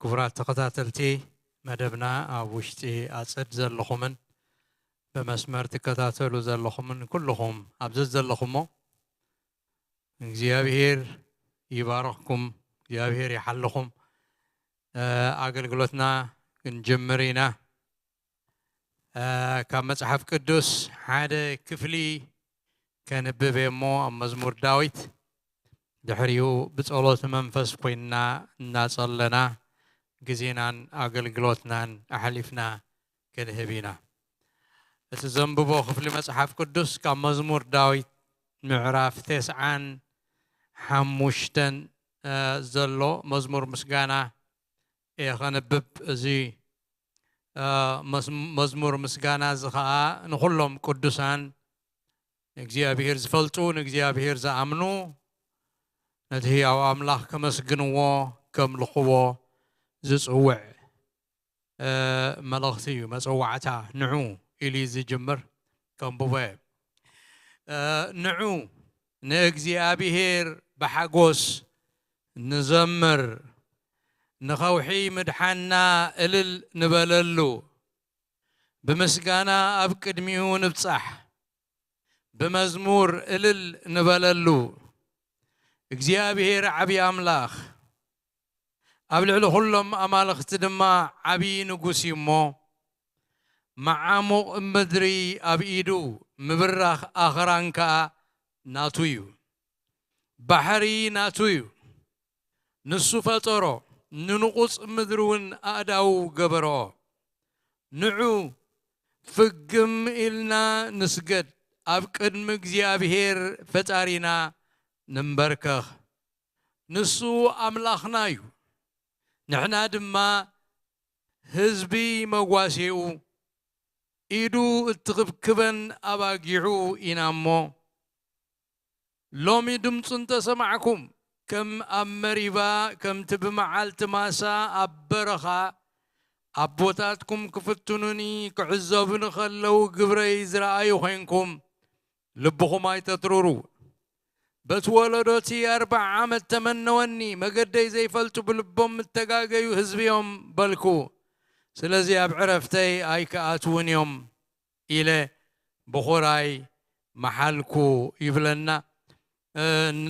ክቡራት ተኸታተልቲ መደብና፣ ኣብ ውሽጢ ኣጸድ ዘለኹምን ብመስመር ትከታተሉ ዘለኹምን ኩልኹም ኣብ ዘዘለኹሞ፣ እግዚኣብሔር ይባርኽኩም፣ እግዚኣብሔር ይሓልኹም። እ፣ ኣገልግሎትና ክንጅምር ኢና። እ፣ ካብ መጽሓፍ ቅዱስ ሓደ ክፍሊ ከንብብ እየ እሞ፣ ኣብ መዝሙር ዳዊት፣ ድሕሪኡ ብጸሎት መንፈስ ኮይንና እናጸለና ግዜናን ኣገልግሎትናን ኣሕሊፍና ክንህብ ኢና። እቲ ዘንብቦ ክፍሊ መጽሓፍ ቅዱስ ካብ መዝሙር ዳዊት ምዕራፍ ተስዓን ሓሙሽተን፣ እ፣ ዘሎ መዝሙር ምስጋና እየ ከንብብ። እዚ፣ እ፣ መስ-፣ መዝሙር ምስጋና እዚ ኸኣ ንኹሎም ቅዱሳን፣ ንእግዚኣብሔር ዝፈልጡ፣ ንእግዚኣብሔር ዝኣምኑ፣ ነቲ ህያው ኣምላኽ ከመስግንዎ፣ ከምልኽዎ ዝጽውዕ፣ እ፣ መልእኽቲ እዩ። መጸዋዕታ ንዑ ኢሉ እዩ ዝጅምር። ከንብቦ እየ። እ፣ ንዑ ንእግዚኣብሔር ብሓጎስ ንዘምር፣ ንኸውሒ ምድሓና እልል ንበለሉ፣ ብምስጋና ኣብ ቅድሚኡ ንብጻሕ፣ ብመዝሙር እልል ንበለሉ። እግዚኣብሔር ዓብዪ ኣምላኽ፣ ኣብ ልዕሊ ኹሎም ኣማልኽቲ ድማ ዓብዪ ንጉስ እዩ እሞ፣ መዓሙቕ ምድሪ ኣብ ኢዱ፣ ምብራኽ ኣኽራን ከኣ ናቱ እዩ። ባሕሪ ናቱ እዩ፣ ንሱ ፈጠሮ፣ ንንቑጽ ምድሪ እውን ኣእዳዉ ገበርኦ። ንዑ ፍግም ኢልና ንስገድ፣ ኣብ ቅድሚ እግዚኣብሔር ፈጣሪና ንንበርከኽ። ንሱ ኣምላኽና እዩ፣ ንሕና ድማ ህዝቢ መጓሴኡ፣ ኢዱ እትኽብክበን ኣባጊዑ ኢና እሞ። ሎሚ ድምፁ እንተሰማዕኩም፣ ከም ኣብ መሪባ፣ ከምቲ ብመዓልቲ ማሳ ኣብ በረኻ፣ ኣቦታትኩም ክፍትኑኒ ክዕዘቡኒ ከለዉ ግብረይ ዝረኣዩ ኮይንኩም፣ ልብኹም ኣይተትርሩ። በቲ ወለዶ እቲ ኣርብዓ ዓመት ተመነወኒ፣ መገደይ ዘይፈልጡ ብልቦም እተጋገዩ ህዝቢ እዮም በልኩ። ስለዚ ኣብ ዕረፍተይ ኣይክኣትዉን እዮም ኢለ ብኹራይ መሓልኩ ይብለና። እ፣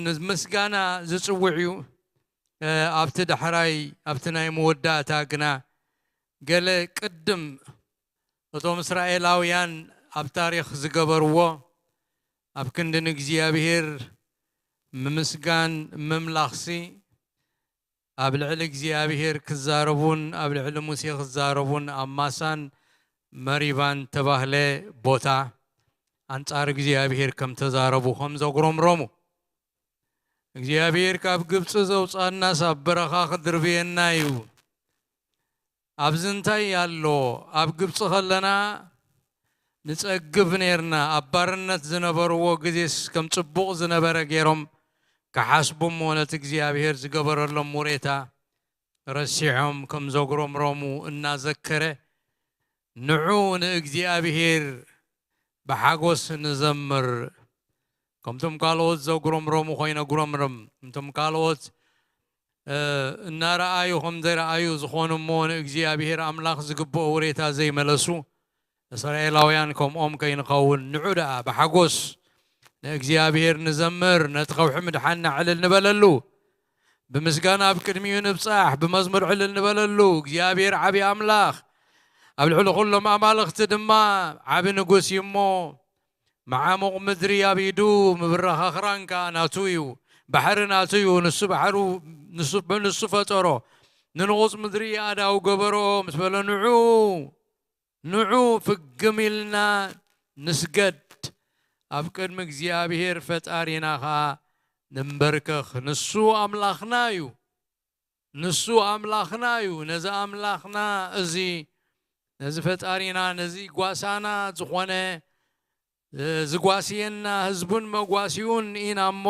ንምስጋና ዝጽውዕ እዩ። እ፣ ኣብቲ ዳሕራይ፣ ኣብቲ ናይ መወዳእታ ግና ገለ ቅድም እቶም እስራኤላውያን ኣብ ታሪኽ ዝገበርዎ፣ ኣብ ክንዲ ንእግዚኣብሔር ምምስጋን ምምላኽሲ፣ ኣብ ልዕሊ እግዚኣብሔር ክዛረቡን ኣብ ልዕሊ ሙሴ ክዛረቡን ኣብ ማሳን መሪባን ተባህለ ቦታ ኣንጻር እግዚኣብሔር ከም ተዛረቡ፣ ከም ዘጉረምረሙ፣ እግዚኣብሔር ካብ ግብጺ ዘውጻናስ ኣብ በረኻ ክድርብየና እዩ። ኣብዚ እንታይ ኣሎ? ኣብ ግብጺ ከለና ንጸግብ ኔርና። ኣብ ባርነት ዝነበርዎ ግዜስ ከም ጽቡቕ ዝነበረ ገይሮም ክሓስቡ እሞ፣ ነቲ እግዚኣብሔር ዝገበረሎም ውሬታ ረሲዖም ከም ዘጉረምረሙ እናዘከረ፣ ንዑ ንእግዚኣብሔር ብሓጎስ ንዘምር። ከምቶም ካልኦት ዘጉረምረሙ ኮይነ ጉረምርም። እቶም ካልኦት፣ እ፣ እናረኣዩ ከም ዘይረኣዩ ዝኾኑ እሞ ንእግዚኣብሔር ኣምላኽ ዝግብኦ ውሬታ ዘይመለሱ እስራኤላውያን ከምኦም ከይንኸውን፣ ንዑ ደኣ ብሓጎስ ንእግዚኣብሔር ንዘምር፣ ነቲ ከውሒ ምድሓንና ዕልል ንበለሉ። ብምስጋና ኣብ ቅድሚኡ ንብጻሕ፣ ብመዝሙር ዕልል ንበለሉ። እግዚኣብሔር ዓብዪ ኣምላኽ፣ ኣብ ልዕሊ ኩሎም ኣማልኽቲ ድማ ዓቢ ንጉስ እዩ እሞ፣ መዓሙቕ ምድሪ ኣብ ኢዱ፣ ምብራኽ ኣኽራን ከኣ ናቱ እዩ። ባሕሪ ናቱ እዩ፣ ንሱ ባሕሩ፣ ንሱ፣ ንሱ ፈጠሮ። ንንቑጽ ምድሪ ኣእዳዉ ገበርኦ ምስ በለ፣ ንዑ፣ ንዑ ፍግም ኢልና ንስገድ፣ ኣብ ቅድሚ እግዚኣብሔር ፈጣሪና ኸኣ ንንበርከኽ። ንሱ ኣምላኽና እዩ። ንሱ ኣምላኽና እዩ። ነዚ ኣምላኽና እዚ፣ ነዚ ፈጣሪና፣ ነዚ ጓሳና ዝኾነ፣ እ፣ ዝጓስየና ህዝቡን መጓሲኡን ኢና እሞ፣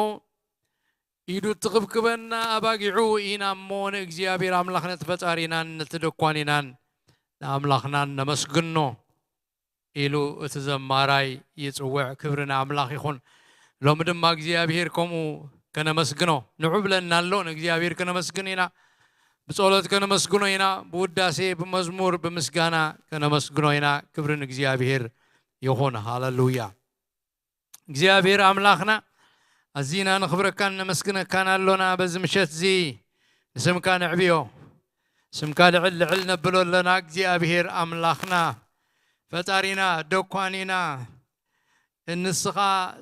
ኢዱ እትኽብክበና ኣባጊዑ ኢና እሞ፣ ንእግዚኣብሔር ኣምላኽ ነቲ ፈጣሪናን ነቲ ደኳኒናን ንኣምላኽናን ነመስግኖ ኢሉ እቲ ዘማራይ ይጽውዕ። ክብሪ ንኣምላኽ ይኹን። ሎሚ ድማ እግዚኣብሔር ከምኡ ከነመስግኖ ንዑ ብለና ኣሎ። ንእግዚኣብሔር ከነመስግን ኢና። ብጸሎት ከነመስግኖ ኢና፣ ብውዳሴ፣ ብመዝሙር፣ ብምስጋና ከነመስግኖ ኢና። ክብሪ ንእግዚኣብሔር ይኹን። ሃሌሉያ። እግዚኣብሔር ኣምላኽና፣ ኣዚና ነኽብረካን ነመስግነካን ኣሎና። በዚ ምሸት እዚ ንስምካ ነዕብዮ፣ ስምካ ልዕል ልዕል ነብሎ ኣለና። እግዚኣብሔር ኣምላኽና፣ ፈጣሪና፣ ደኳኒና፣ ንስኻ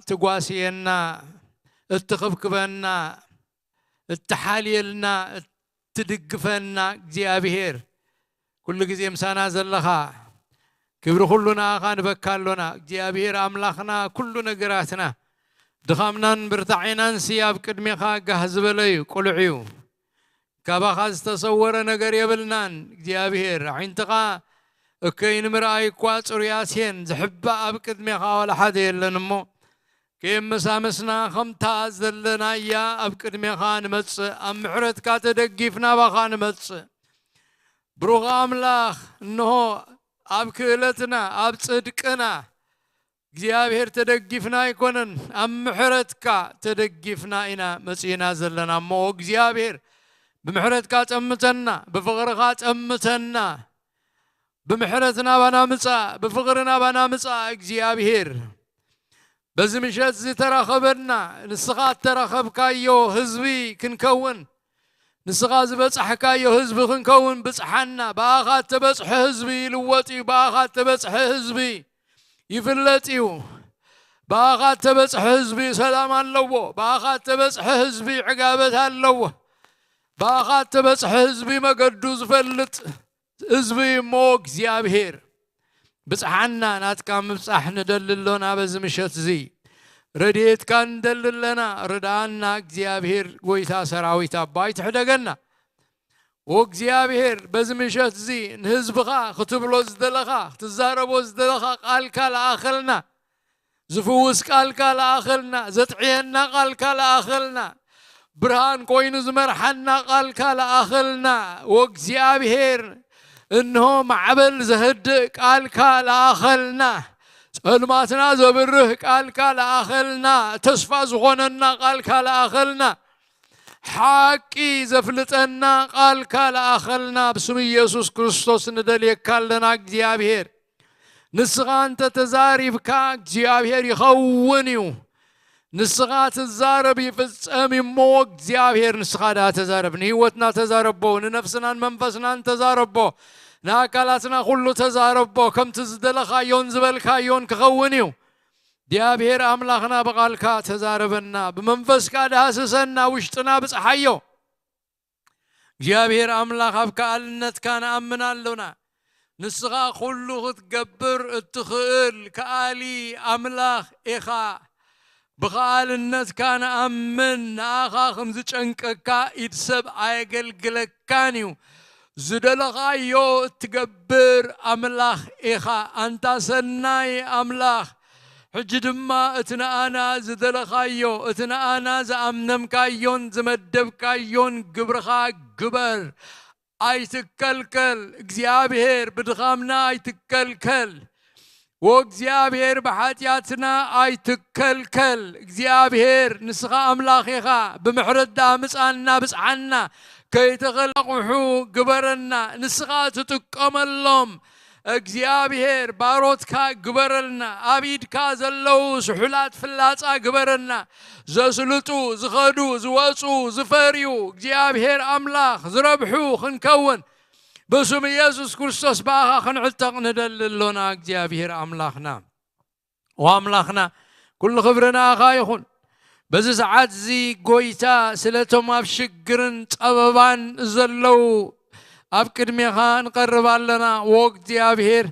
ትጓስየና፣ እትኽብክበና፣ እትሓልየልና፣ እትድግፈና እግዚኣብሔር፣ ኩሉ ግዜ ምሳና ዘለኻ፣ ክብሪ ኩሉ ንኣኻ ንበካ ኣሎና። እግዚኣብሔር ኣምላኽና፣ ኩሉ ነገራትና፣ ድኻምናን ብርታዔናን ሲ ኣብ ቅድሜኻ ጋህ ዝበለ እዩ፣ ቅሉዕ እዩ። ካባኻ ዝተሰወረ ነገር የብልናን። እግዚኣብሔር፣ ኣዒንትኻ እከይ ንምርኣይ እኳ ጽሩያት እየን፣ ዝሕባእ ኣብ ቅድሜኻ ዋላ ሓደ የለን እሞ፣ ከየመሳመስና ከምታ ዘለናያ ኣብ ቅድሜኻ ንመጽእ፣ ኣብ ምሕረትካ ተደጊፍና ባኻ ንመጽእ። ብሩኽ ኣምላኽ፣ እንሆ ኣብ ክእለትና፣ ኣብ ጽድቅና እግዚኣብሔር ተደጊፍና ኣይኮነን፣ ኣብ ምሕረትካ ተደጊፍና ኢና መጺእና ዘለና። እሞ እግዚኣብሔር፣ ብምሕረትካ ጠምተና፣ ብፍቕርኻ ጠምተና፣ ብምሕረት ናባና ምጻእ፣ ብፍቕሪ ናባና ምጻእ እግዚኣብሔር። በዚ ምሸት ዝተራኸበና፣ ንስኻ እተራኸብካዮ ህዝቢ ክንከውን፣ ንስኻ ዝበጻሕካዮ ህዝቢ ክንከውን ብጽሓና። ብኣኻ እተበጽሐ ህዝቢ ይልወጥ እዩ፣ ብኣኻ እተበጽሐ ህዝቢ ይፍለጥ እዩ። ብኣኻ እተበጽሐ ህዝቢ ሰላም ኣለዎ፣ ብኣኻ እተበጽሐ ህዝቢ ዕጋበት ኣለዎ፣ ብኣኻ እተበጽሐ ህዝቢ መገዱ ዝፈልጥ ህዝቢ እሞ እግዚኣብሔር ብጽሓና። ናትካ ምብጻሕ ንደሊ ኣሎና በዚ ምሸት እዚ፣ ረድኤትካ ንደሊ ኣለና። ርድኣና እግዚኣብሔር፣ ጎይታ ሰራዊት፣ ኣባ ኣይትሕደገና። ወእግዚኣብሔር፣ በዚ ምሸት እዚ ንህዝብኻ ክትብሎ ዝደለኻ፣ ክትዛረቦ ዝደለኻ ቃልካ ለኣኸልና። ዝፍውስ ቃልካ ለኣኸልና፣ ዘጥዕየና ቃልካ ለኣኸልና፣ ብርሃን ኮይኑ ዝመርሓና ቃልካ ለኣኸልና። ወእግዚኣብሔር፣ እንሆ ማዕበል ዘህድእ ቃልካ ለኣኸልና፣ ጸልማትና ዘብርህ ቃልካ ለኣኸልና፣ ተስፋ ዝኾነና ቃልካ ለኣኸልና፣ ሓቂ ዘፍልጠና ቃልካ ለኣኸልና። ብስም ኢየሱስ ክርስቶስ ንደልየካ ኣለና እግዚኣብሔር። ንስኻ እንተ ተዛሪብካ እግዚኣብሔር ይኸውን እዩ። ንስኻ ትዛረብ ይፍጸም እዩ እሞ እግዚኣብሔር ንስኻ ደኣ ተዛረብ። ንህይወትና ተዛረቦ፣ ንነፍስናን መንፈስናን ተዛረቦ፣ ንኣካላትና ኩሉ ተዛረቦ። ከምቲ ዝደለኻዮን ዝበልካዮን ክኸውን እዩ። እግዚኣብሔር ኣምላኽና ብቓልካ ተዛረበና፣ ብመንፈስካ ዳህስሰና፣ ውሽጥና ብጽሓዮ። እግዚኣብሔር ኣምላኽ ኣብ ከኣልነትካ ንኣምን ኣሎና። ንስኻ ኩሉ ክትገብር እትኽእል ከኣሊ ኣምላኽ ኢኻ። ብኸኣልነትካ ንኣምን፣ ንኣኻ ከም ዝጨንቀካ ኢድ ሰብ ኣየገልግለካን እዩ። ዝደለኻዮ እትገብር ኣምላኽ ኢኻ። ኣንታ ሰናይ ኣምላኽ፣ ሕጂ ድማ እቲ ንኣና ዝደለኻዮ፣ እቲ ንኣና ዝኣምነምካዮን ዝመደብካዮን ግብርኻ ግበር። ኣይትከልከል እግዚኣብሔር፣ ብድኻምና ኣይትከልከል። ወእግዚኣብሔር ብሓጢኣትና ኣይትከልከል። እግዚኣብሔር ንስኻ ኣምላኽ ኢኻ። ብምሕረት ደኣ ምጻና ብጽዓና። ከይተኸል ኣቑሑ ግበረና። ንስኻ ትጥቀመሎም እግዚኣብሔር ባሮትካ ግበረልና። ኣብ ኢድካ ዘለዉ ስሑላት ፍላጻ ግበረና። ዘስልጡ፣ ዝኸዱ፣ ዝወጹ፣ ዝፈርዩ እግዚኣብሔር ኣምላኽ ዝረብሑ ክንከውን ብስም ኢየሱስ ክርስቶስ ብኣኻ ክንዕተቕ ንደሊ ኣሎና እግዚኣብሔር ኣምላኽና። ወኣምላኽና፣ ኩሉ ክብሪ ንኣኻ ይኹን። በዚ ሰዓት እዚ ጎይታ፣ ስለቶም ኣብ ሽግርን ጸበባን ዘለዉ ኣብ ቅድሜኻ ንቐርብ ኣለና። ወእግዚኣብሔር፣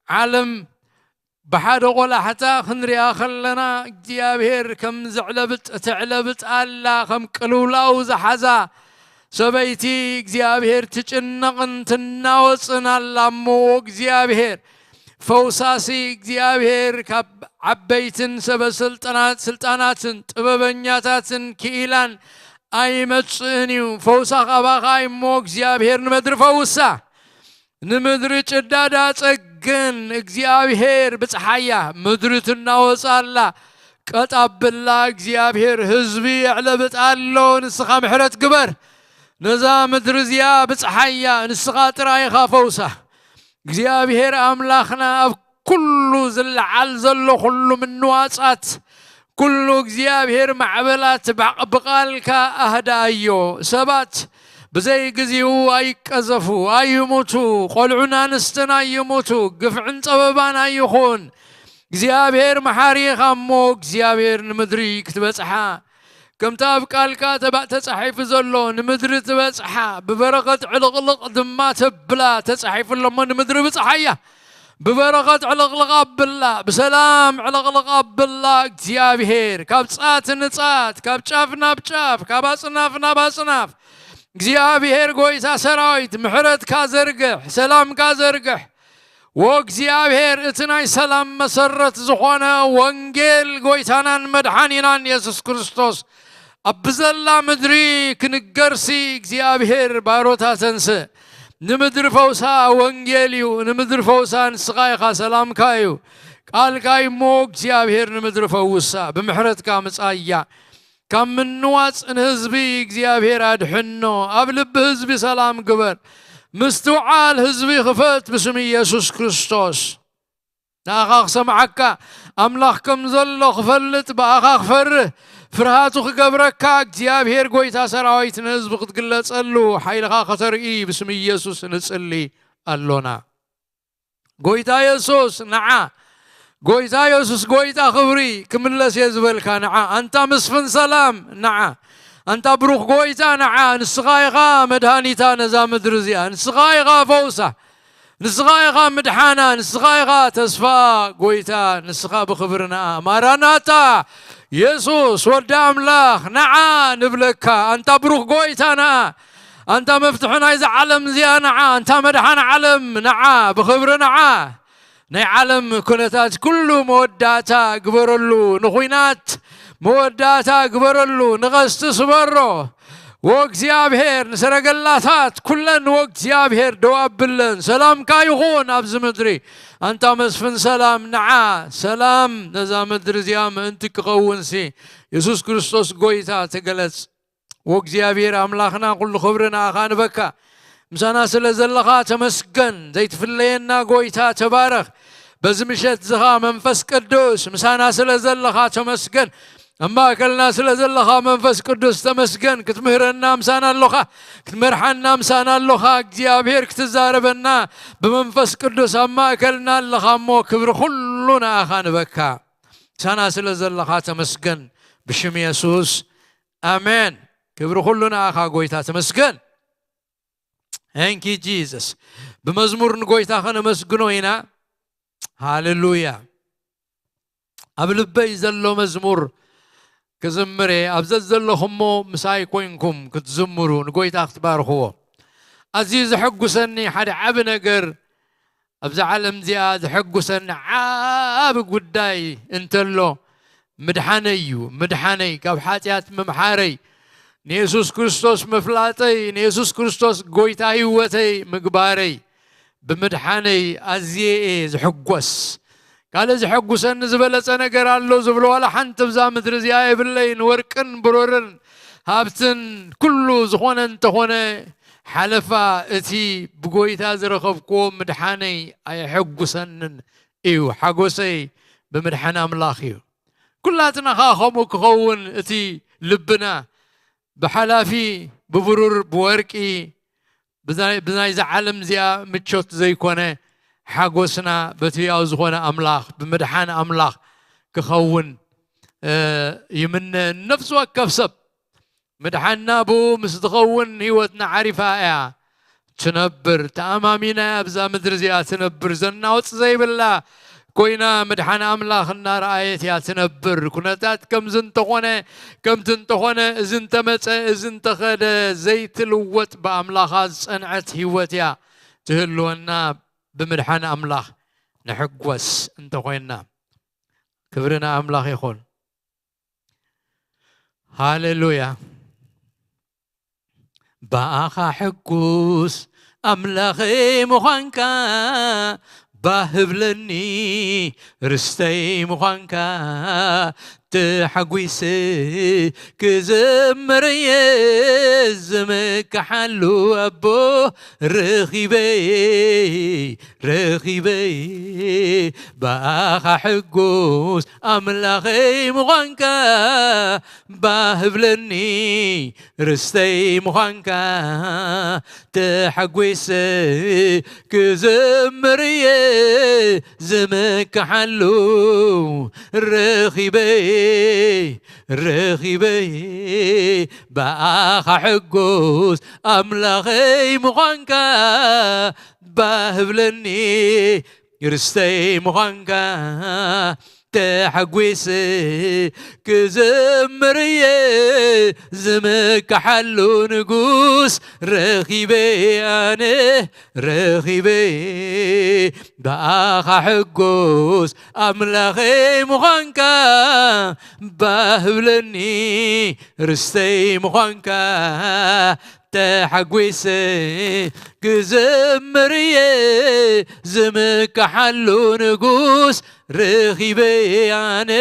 ዓለም ብሓደ ቆላሕታ ክንሪኣ ከለና፣ እግዚኣብሔር ከም ዘዕለብጥ፣ ተዕለብጥ ኣላ፣ ከም ቅልውላው ዝሓዛ ሰበይቲ እግዚኣብሔር ትጭነቕን ትናወጽን ኣላ እሞ፣ እግዚኣብሔር ፈውሳሲ እግዚኣብሔር ካብ ዓበይትን ሰበ ስልጣናት፣ ስልጣናትን ጥበበኛታትን ክኢላን ኣይመጽእን እዩ። ፈውሳ ካባኻ እዩ እሞ፣ እግዚኣብሔር ንምድሪ ፈውሳ። ንምድሪ ጭዳዳ ጸግን እግዚኣብሔር ብጽሓያ፣ ምድሪ ትናወጽ ኣላ። ቀጥ ኣብላ እግዚኣብሔር፣ ህዝቢ የዕለብጥ ኣሎ። ንስኻ ምሕረት ግበር። ነዛ ምድሪ እዚኣ ብጽሓያ፣ ንስኻ ጥራይ ኢኻ ፈውሳ። እግዚኣብሔር ኣምላኽና ኣብ ኩሉ ዝለዓል ዘሎ ኩሉ ምንዋጻት፣ ኩሉ እግዚኣብሔር ማዕበላት ብዓ-፣ ብቓልካ ኣህድኣዮ። ሰባት ብዘይ ግዚኡ ኣይቀዘፉ፣ ኣይሙቱ፣ ቆልዑን ኣንስትን ኣይሙቱ፣ ግፍዕን ጸበባን ኣይኹን። እግዚኣብሔር መሓሪ ኢኻ እሞ እግዚኣብሔር ንምድሪ ክትበጽሓ፣ ከምቲ ኣብ ቃልካ ተባ-፣ ተጻሒፉ ዘሎ፣ ንምድሪ ትበጽሓ፣ ብበረኸት ዕልቕልቕ ድማ ተብላ ተጻሒፉ ኣሎ እሞ ንምድሪ ብጽሓያ። ብበረኸት ዕልቕልቕ ኣብላ፣ ብሰላም ዕልቕልቕ ኣብላ። እግዚኣብሔር ካብ ጻት ንጻት፣ ካብ ጫፍ ናብ ጫፍ፣ ካብ ኣጽናፍ ናብ ኣጽናፍ፣ እግዚኣብሔር ጎይታ ሰራዊት ምሕረትካ ዘርግሕ፣ ሰላምካ ዘርግሕ። ወእግዚኣብሔር እቲ ናይ ሰላም መሰረት ዝኾነ ወንጌል ጎይታናን መድሓኒናን የሱስ ክርስቶስ ኣብ ብዘላ ምድሪ ክንገርሲ እግዚኣብሔር ባሮታ ተንስእ። ንምድሪ ፈውሳ ወንጌል እዩ። ንምድሪ ፈውሳ ንስኻ ኢኻ፣ ሰላምካ እዩ። ቃልካ እዩ እሞ እግዚኣብሔር ንምድሪ ፈውሳ፣ ብምሕረትካ ምጻያ። ካብ ምንዋጽ ንህዝቢ እግዚኣብሔር ኣድሕኖ። ኣብ ልቢ ህዝቢ ሰላም ግበር። ምስትውዓል ህዝቢ ክፈት ብስም ኢየሱስ ክርስቶስ። ንኣኻ ክሰምዓካ፣ ኣምላኽ ከም ዘሎ ክፈልጥ፣ ብኣኻ ክፈርህ፣ ፍርሃቱ ክገብረካ፣ እግዚኣብሔር ጎይታ ሰራዊት ንህዝቢ ክትግለጸሉ፣ ሓይልኻ ከተርኢ ብስም ኢየሱስ ንጽሊ ኣሎና። ጎይታ የሱስ ንዓ፣ ጎይታ የሱስ ጎይታ ክብሪ ክምለስ እየ ዝበልካ ንዓ፣ ኣንታ ምስፍን ሰላም ንዓ፣ ኣንታ ብሩኽ ጎይታ ንዓ፣ ንስኻ ኢኻ መድሃኒታ ነዛ ምድሪ እዚኣ፣ ንስኻ ኢኻ ፈውሳ፣ ንስኻ ኢኻ ምድሓና፣ ንስኻ ኢኻ ተስፋ ጎይታ፣ ንስኻ ብኽብሪ ንዓ። ማራናታ የሱስ ወዲ ኣምላኽ ንዓ ንብለካ፣ ኣንታ ብሩኽ ጎይታ ንዓ፣ ኣንታ መፍትሒ ናይዛ ዓለም እዚኣ ንዓ፣ ኣንታ መድሓን ዓለም ንዓ፣ ብኽብሪ ንዓ። ናይ ዓለም ኩነታት ኩሉ መወዳእታ ግበረሉ፣ ንኹናት መወዳእታ ግበረሉ፣ ንቐስቲ ስበሮ። ወእግዚኣብሔር ንሰረገላታት ኩለን ወእግዚኣብሔር ደው ኣብለን። ሰላምካ ይኹን ኣብዚ ምድሪ። ኣንታ መስፍን ሰላም ንዓ፣ ሰላም ነዛ ምድሪ እዚኣ ምእንቲ ክኸውንሲ የሱስ ክርስቶስ ጎይታ ተገለጽ። ወእግዚኣብሔር ኣምላኽና ኩሉ ክብሪ ንኣኻ ንበካ። ምሳና ስለ ዘለኻ ተመስገን። ዘይትፍለየና ጎይታ ተባረኽ። በዚ ምሸት ዝኻ መንፈስ ቅዱስ ምሳና ስለ ዘለኻ ተመስገን። ኣብ ማእከልና ስለ ዘለኻ መንፈስ ቅዱስ ተመስገን። ክትምህረና ምሳና ኣሎኻ፣ ክትመርሓና ምሳና ኣሎኻ። እግዚኣብሔር ክትዛረበና ብመንፈስ ቅዱስ ኣብ ማእከልና ኣለኻ እሞ ክብሪ ኩሉ ንኣኻ ንበካ። ምሳና ስለ ዘለኻ ተመስገን። ብሽም የሱስ ኣሜን። ክብሪ ኩሉ ንኣኻ ጎይታ ተመስገን። Thank you Jesus። ብመዝሙር ንጎይታ ከነመስግኖ ኢና። ሃሌሉያ። ኣብ ልበይ ዘሎ መዝሙር ክዝምር እየ። ኣብ ዘዘለኹሞ ምሳይ ኮይንኩም ክትዝምሩ ንጎይታ ክትባርኽዎ። ኣዝዩ ዘሐጉሰኒ ሓደ ዓቢ ነገር ኣብዛ ዓለም እዚኣ ዘሐጉሰኒ ዓቢ ጉዳይ እንተሎ ምድሓነይ እዩ። ምድሓነይ ካብ ሓጢኣት ምምሓረይ፣ ንየሱስ ክርስቶስ ምፍላጠይ፣ ንየሱስ ክርስቶስ ጎይታ ህይወተይ ምግባረይ፣ ብምድሓነይ ኣዝየ እየ ዝሕጎስ። ካልእ ዘሐጉሰኒ ዝበለጸ ነገር ኣሎ ዝብሎ ዋላ ሓንቲ ኣብዛ ምድሪ እዚኣ የብለይን። ወርቅን ብሩርን ሃብትን ኩሉ ዝኾነ እንተኾነ ሓለፋ እቲ ብጎይታ ዝረኸብክዎ ምድሓነይ ኣየሐጉሰንን እዩ። ሓጎሰይ ብምድሓን ኣምላኽ እዩ። ኩላትና ኸኣ ከምኡ ክኸውን እቲ ልብና ብሓላፊ ብብሩር ብወርቂ ብናይ-፣ ብናይዛ ዓለም እዚኣ ምቾት ዘይኮነ ሓጎስና በቲ ያው ዝኾነ ኣምላኽ ብምድሓን ኣምላኽ ክኸውን፣ እ፣ ይምነ። ነፍሲ ወከፍ ሰብ ምድሓንና ብኡ ምስ ዝኸውን ህይወትና ዓሪፋ እያ ትነብር። ተኣማሚና እያ ኣብዛ ምድሪ እዚኣ ትነብር። ዘናውጽ ዘይብላ ኮይና ምድሓን ኣምላኽ እናረኣየት እያ ትነብር። ኩነታት ከምዚ እንተኾነ፣ ከምቲ እንተኾነ፣ እዚ እንተመጸ፣ እዚ እንተኸደ፣ ዘይትልወጥ ብኣምላኻ ዝጸንዐት ህይወት እያ ትህልወና። ብምድሓን ኣምላኽ ንሕጎስ እንተኾይንና። ክብሪ ንኣምላኽ ይኹን። ሃሌሉያ። ብኣኻ ሕጉስ ኣምላኸይ ምዃንካ፣ ባህ ብለኒ ርስተይ ምዃንካ፣ ተሓጒሰ ክዝምር እየ ዝምክሓሉ ኣቦ ረኺበ፣ ረኺበ። ብኣኻ ሕጉስ ኣምላኸይ ምዃንካ ባህብለኒ ርስተይ ምዃንካ ተሓጒሰ ክዝምር እየ ዝምክሓሉ ረኺበ፣ ረኺበ። ብኣኻ ሕጉስ ኣምላኸይ ምዃንካ ባህብለኒ ርስተይ ምዃንካ ተሓጒሰ ክዝምር እየ ዝምክሓሉ ንጉስ ረኺበ ኣነ ረኺበ ብኣኻ ሕጉስ ኣምላኸይ ምዃንካ ባህብለኒ ርስተይ ምዃንካ ተሓጒሰ ክዝምር እየ ዝምክሓሉ ንጉስ ረኺበ ኣነ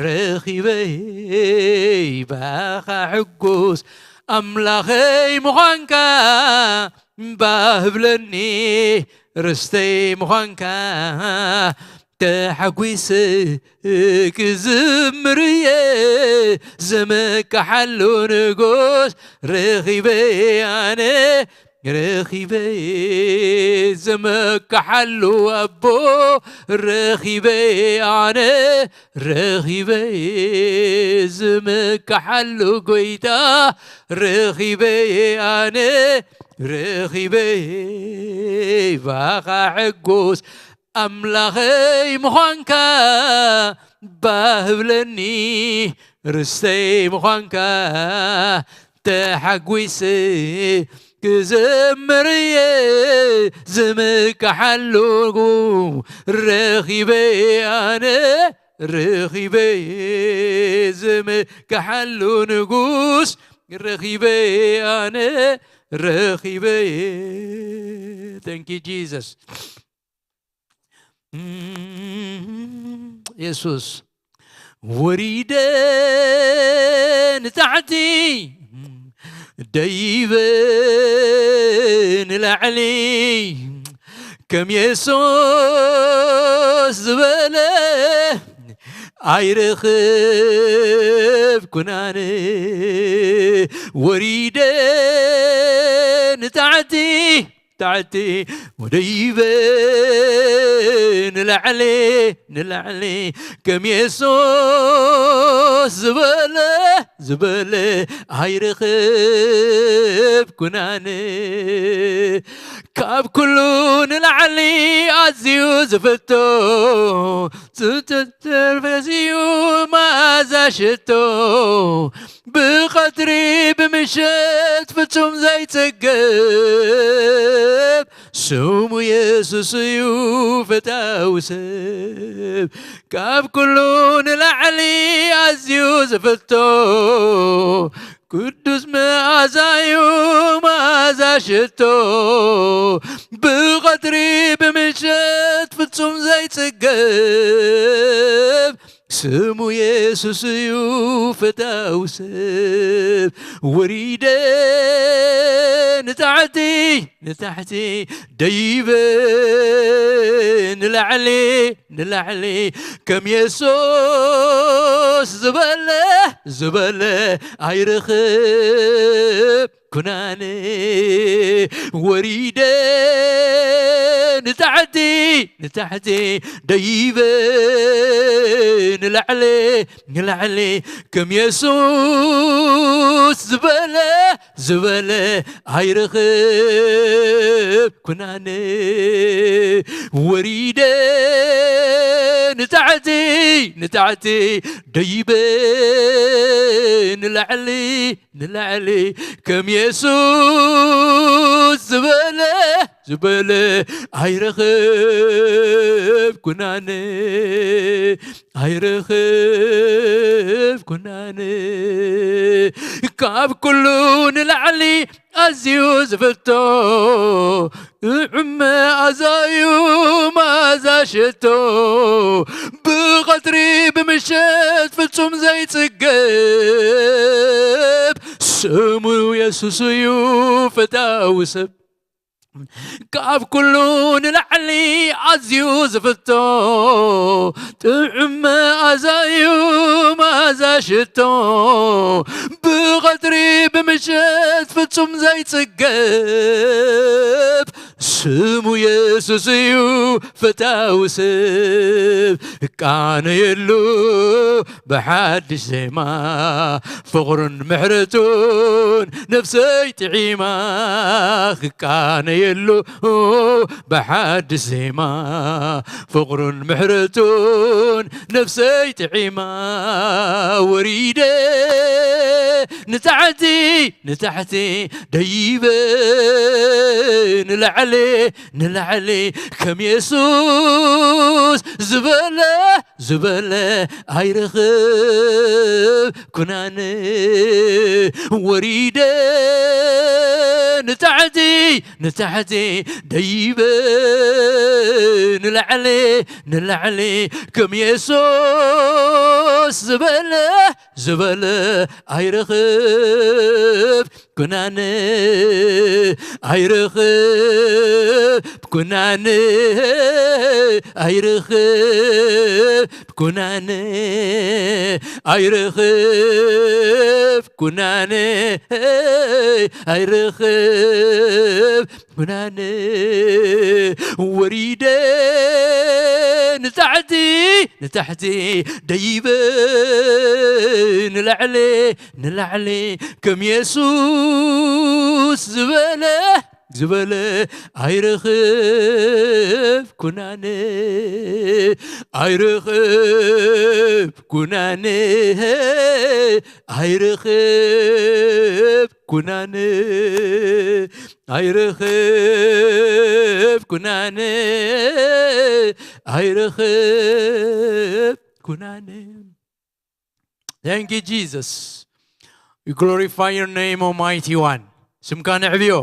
ረኺበ ብኣኻ ሕጉስ ኣምላኸይ ምዃንካ ባህብለኒ ርስተይ ምዃንካ ተሓጒሰ ክዝምር እየ ዝምክሓሉ ንጉስ ረኺበ ኣነ ረኺበ ዝምክሓሉ ኣቦ ረኺበ ኣነ ረኺበ ዝምክሓሉ ጎይታ ረኺበ ኣነ ረኺበ ባኻ ሕጉስ ኣምላኸይ ምዃንካ ባህብለኒ ርስተይ ምዃንካ ተሓጒሰ ክዝምር እየ ዝምክሓሉ ረኺበ ኣነ ረኺበ ዝምክሓሉ ንጉስ ረኺበ ኣነ ረኺበ Thank you Jesus የሱስ ወሪደ ንታሕቲ ደይበ ንላዕሊ ከም የሱስ ዝበለ ኣይረኽብ ኩናነ ወሪደ ንታሕቲ ታሕቲ ወደይበ ንላዕሊ ንላዕሊ ከም የሱስ ዝበለ ዝበለ ኣይረኽብ ኩናነ ካብ ኩሉ ንላዕሊ ኣዝዩ ዝፍቶ ዝተርፈዝዩ መኣዛ ሽቶ ብቐትሪ ብምሸት ፍጹም ዘይጽገብ ስሙ የሱስ እዩ ፈታዊ ሰብ ካብ ኩሉ ንላዕሊ ኣዝዩ ዝፍቶ ቅዱስ መኣዛዩ መኣዛ ሽቶ ብቐትሪ ብምሸት ፍጹም ዘይጽገብ ስሙ የሱስ እዩ ፈታዊ ሰብ ወሪደ ንታሕቲ ንታሕቲ ደይበ ንላዕሊ ንላዕሊ ከም የሱስ ዝበለ ዝበለ ኣይረኽብ ኩናነ ወሪደ ንታሕቲ ንታሕቲ ደይበ ንላዕሊ ንላዕሊ ከም የሱስ ዝበለ ዝበለ ኣይረኽብ ኩናነ ወሪደ ንታሕቲ ንታሕቲ ደይበ ንላዕሊ ንላዕሊ ከም የሱስ ዝበለ ዝበለ ኣይረኽብ ኩናነ ኣይረኽብ ኩናነ ካብ ኩሉ ንላዕሊ ኣዝዩ ዝፍቶ ጥዑም መኣዛዩ መኣዛ ሽቶ ብቐትሪ ብምሸት ፍጹም ዘይጽገብ ስሙ የሱስ እዩ ፈታዊ ሰብ። ካብ ኩሉ ንላዕሊ ኣዝዩ ዝፍቶ ጥዑም መኣዛ እዩ መኣዛ ሽቶ። ብቐትሪ ብምሸት ፍጹም ዘይጽገብ ስሙ የሱስ እዩ ፈታዊ ሰብ። ቃነየሉ ብሓድሽ ዜማ ፍቕሩን ምሕረቱን ነፍሰይ ጥዒማ። ክቃነየሉ ብሓድሽ ዜማ ፍቕሩን ምሕረቱን ነፍሰይ ጥዒማ። ወሪደ ንታሕቲ ንታሕቲ ደይበ ንላዕሊ ንላዕሊ ከም የሱስ ዝበለ ዝበለ ኣይረኽብ ኩናን። ወሪደ ንታሕቲ ንታሕቲ ደይበ ንላዕሊ ንላዕሊ ከም የሱስ ዝበለ ዝበለ ኣይረኽብ ኩናን። ኣይረኽብ ኩናን ኣይረኽብ ኩናን ኣይረኽብ ኩናን ኣይረኽብ ኩናን። ወሪደ ንታሕቲ ንታሕቲ ደይበ ንላዕሊ ንላዕሊ ከም የሱስ ዝበለ ዝበለ ኣይረኽብ ኩናን። ኣይረኽብ ኩናን ኣይረኽብ ኩናን ኣይረኽብ ኩናን ኣይረኽብ ኩናን። Thank you, Jesus. We glorify your name, Almighty One. ስምካ ነዕብዮ፣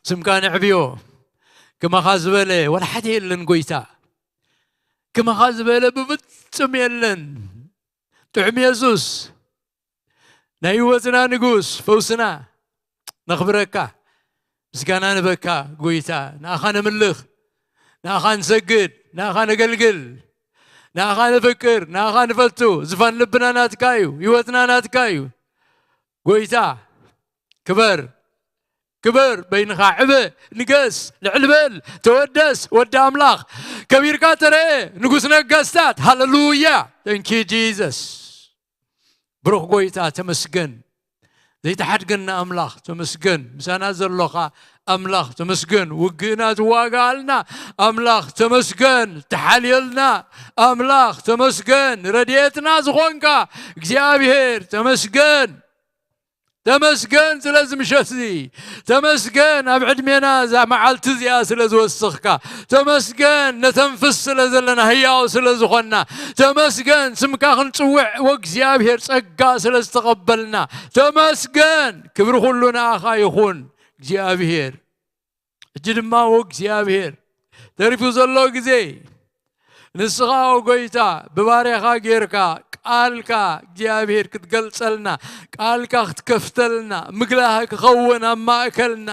ስምካ ነዕብዮ። ከማኻ ዝበለ ወላ ሓደ የለን ጎይታ። ከማኻ ዝበለ ብፍጹም የለን። ጥዑም የሱስ፣ ናይ ህይወትና ንጉስ፣ ፈውስና፣ ነኽብረካ፣ ምስጋና ንበካ ጎይታ። ንኣኻ ነምልኽ፣ ንኣኻ ንሰግድ፣ ንኣኻ ነገልግል፣ ንኣኻ ነፍቅር፣ ንኣኻ ንፈቱ። ዝፋን ልብና ናትካ እዩ፣ ህይወትና ናትካ እዩ። ጎይታ ክበር፣ ክበር፣ በይንኻ ዕበ፣ ንገስ፣ ልዕል በል፣ ተወደስ፣ ወዲ ኣምላኽ፣ ከቢርካ ተረኤ፣ ንጉስ ነገስታት። ሃለሉያ። Thank you, Jesus. ብሩኽ ጎይታ ተመስገን። ዘይተሓድገና ኣምላኽ ተመስገን። ምሳና ዘሎኻ ኣምላኽ ተመስገን። ውግእና ትዋጋኣልና ኣምላኽ ተመስገን። ተሓልየልና ኣምላኽ ተመስገን። ረድኤትና ዝኾንካ እግዚኣብሔር ተመስገን። ተመስገን ስለዚ ምሸት እዚ። ተመስገን ኣብ ዕድሜና እዛ መዓልቲ እዚኣ ስለ ዝወሰኽካ። ተመስገን ነተንፍስ ስለ ዘለና፣ ህያው ስለ ዝኾንና። ተመስገን ስምካ ክንጽውዕ ወእግዚኣብሔር ጸጋ ስለ ዝተቐበልና። ተመስገን። ክብሪ ኩሉ ንኣኻ ይኹን እግዚኣብሔር። ሕጂ ድማ ወእግዚኣብሔር ተሪፉ ዘሎ ግዜ ንስኻ ኦ ጎይታ ብባርያኻ ጌርካ ቃልካ እግዚኣብሔር ክትገልጸልና፣ ቃልካ ክትከፍተልና፣ ምግላህ ክኸውን ኣብ ማእከልና፣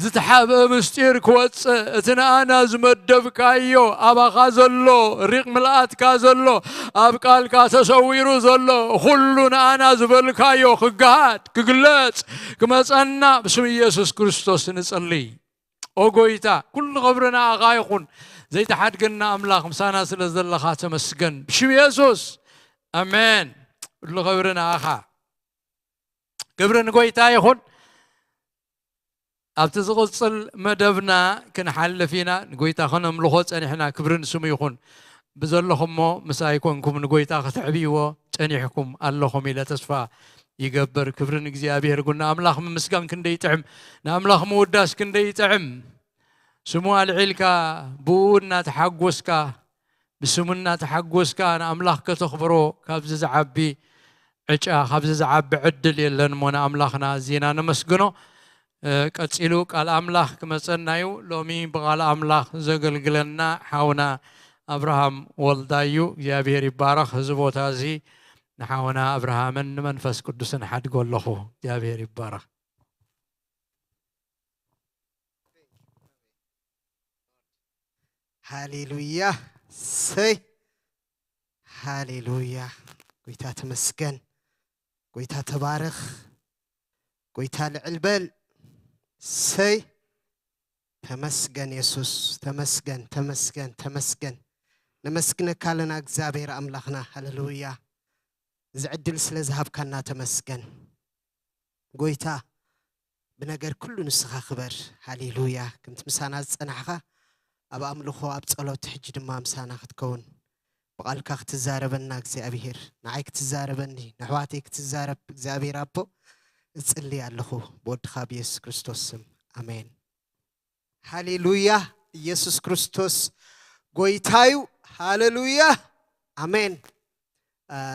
ዝተሓብአ ምስጢር ክወጽእ፣ እቲ ንኣና ዝመደብካዮ ኣባኻ ዘሎ ሪቕ ምልኣትካ ዘሎ ኣብ ቃልካ ተሰዊሩ ዘሎ ኩሉ ንኣና ዝበልካዮ ክገሃድ ክግለጽ ክመጸና ብስም ኢየሱስ ክርስቶስ ንጽሊ። ኦ ጎይታ፣ ኩሉ ክብሪ ንኣኻ ይኹን። ዘይተሓድገና ኣምላኽ ምሳና ስለ ዘለኻ ተመስገን። ብሽም የሱስ፣ ኣሜን። ኩሉ ክብሪ ንኣኻ። ክብሪ ንጎይታ ይኹን። ኣብቲ ዝቕጽል መደብና ክንሓልፍ ኢና። ንጎይታ ከነምልኾ ጸኒሕና። ክብሪ ንስሙ ይኹን። ብዘለኹሞ ምሳይ ኮንኩም ንጎይታ ከተዕብይዎ ጸኒሕኩም ኣለኹም ኢለ ተስፋ ይገብር። ክብሪ ንእግዚኣብሔር ይኹን። ንኣምላኽ ምምስጋን ክንደይ ይጥዕም፣ ንኣምላኽ ምውዳስ ክንደይ ይጥዕም። ስሙ ኣልዒልካ፣ ብኡ እናተሓጎስካ፣ ብስሙ እናተሓጎስካ ንኣምላኽ ከተኽብሮ ካብዚ ዝዓቢ ዕጫ፣ ካብዚ ዝዓቢ ዕድል የለን እሞ ንኣምላኽና ኣዚና ነመስግኖ። እ፣ ቀጺሉ ቃል ኣምላኽ ክመጸና እዩ። ሎሚ ብቓል ኣምላኽ ዘገልግለና ሓውና ኣብርሃም ወልዳዩ። እግዚኣብሔር ይባረኽ። እዚ ቦታ እዚ ንሓውና ኣብርሃምን ንመንፈስ ቅዱስን ሓድጎ ኣለኹ። እግዚኣብሔር ይባረኽ። ሃሌሉያ። ሰይ ሃሌሉያ። ጎይታ ተመስገን። ጎይታ ተባረኽ። ጎይታ ልዕል በል። ሰይ ተመስገን የሱስ። ተመስገን፣ ተመስገን፣ ተመስገን። ነመስግነካ ኣለና እግዚኣብሔር ኣምላኽና። ሃሌሉያ። እዚ ዕድል ስለ ዝሃብካና ተመስገን። ጎይታ ብነገር ኩሉ ንስኻ ክበር። ሃሌሉያ። ከምቲ ምሳና ዝጸናሕኻ ኣብ ኣምልኾ ኣብ ጸሎት ሕጂ ድማ ምሳና ክትከውን ብቓልካ ክትዛረበና እግዚኣብሔር ንዓይ ክትዛረበኒ ንኣሕዋተይ ክትዛረብ እግዚኣብሔር ኣቦ እጽሊ ኣለኹ ብወድኻ ብየሱስ ክርስቶስ ስም ኣሜን። ሃሌሉያ። ኢየሱስ ክርስቶስ ጎይታዩ። ሃሌሉያ። ኣሜን።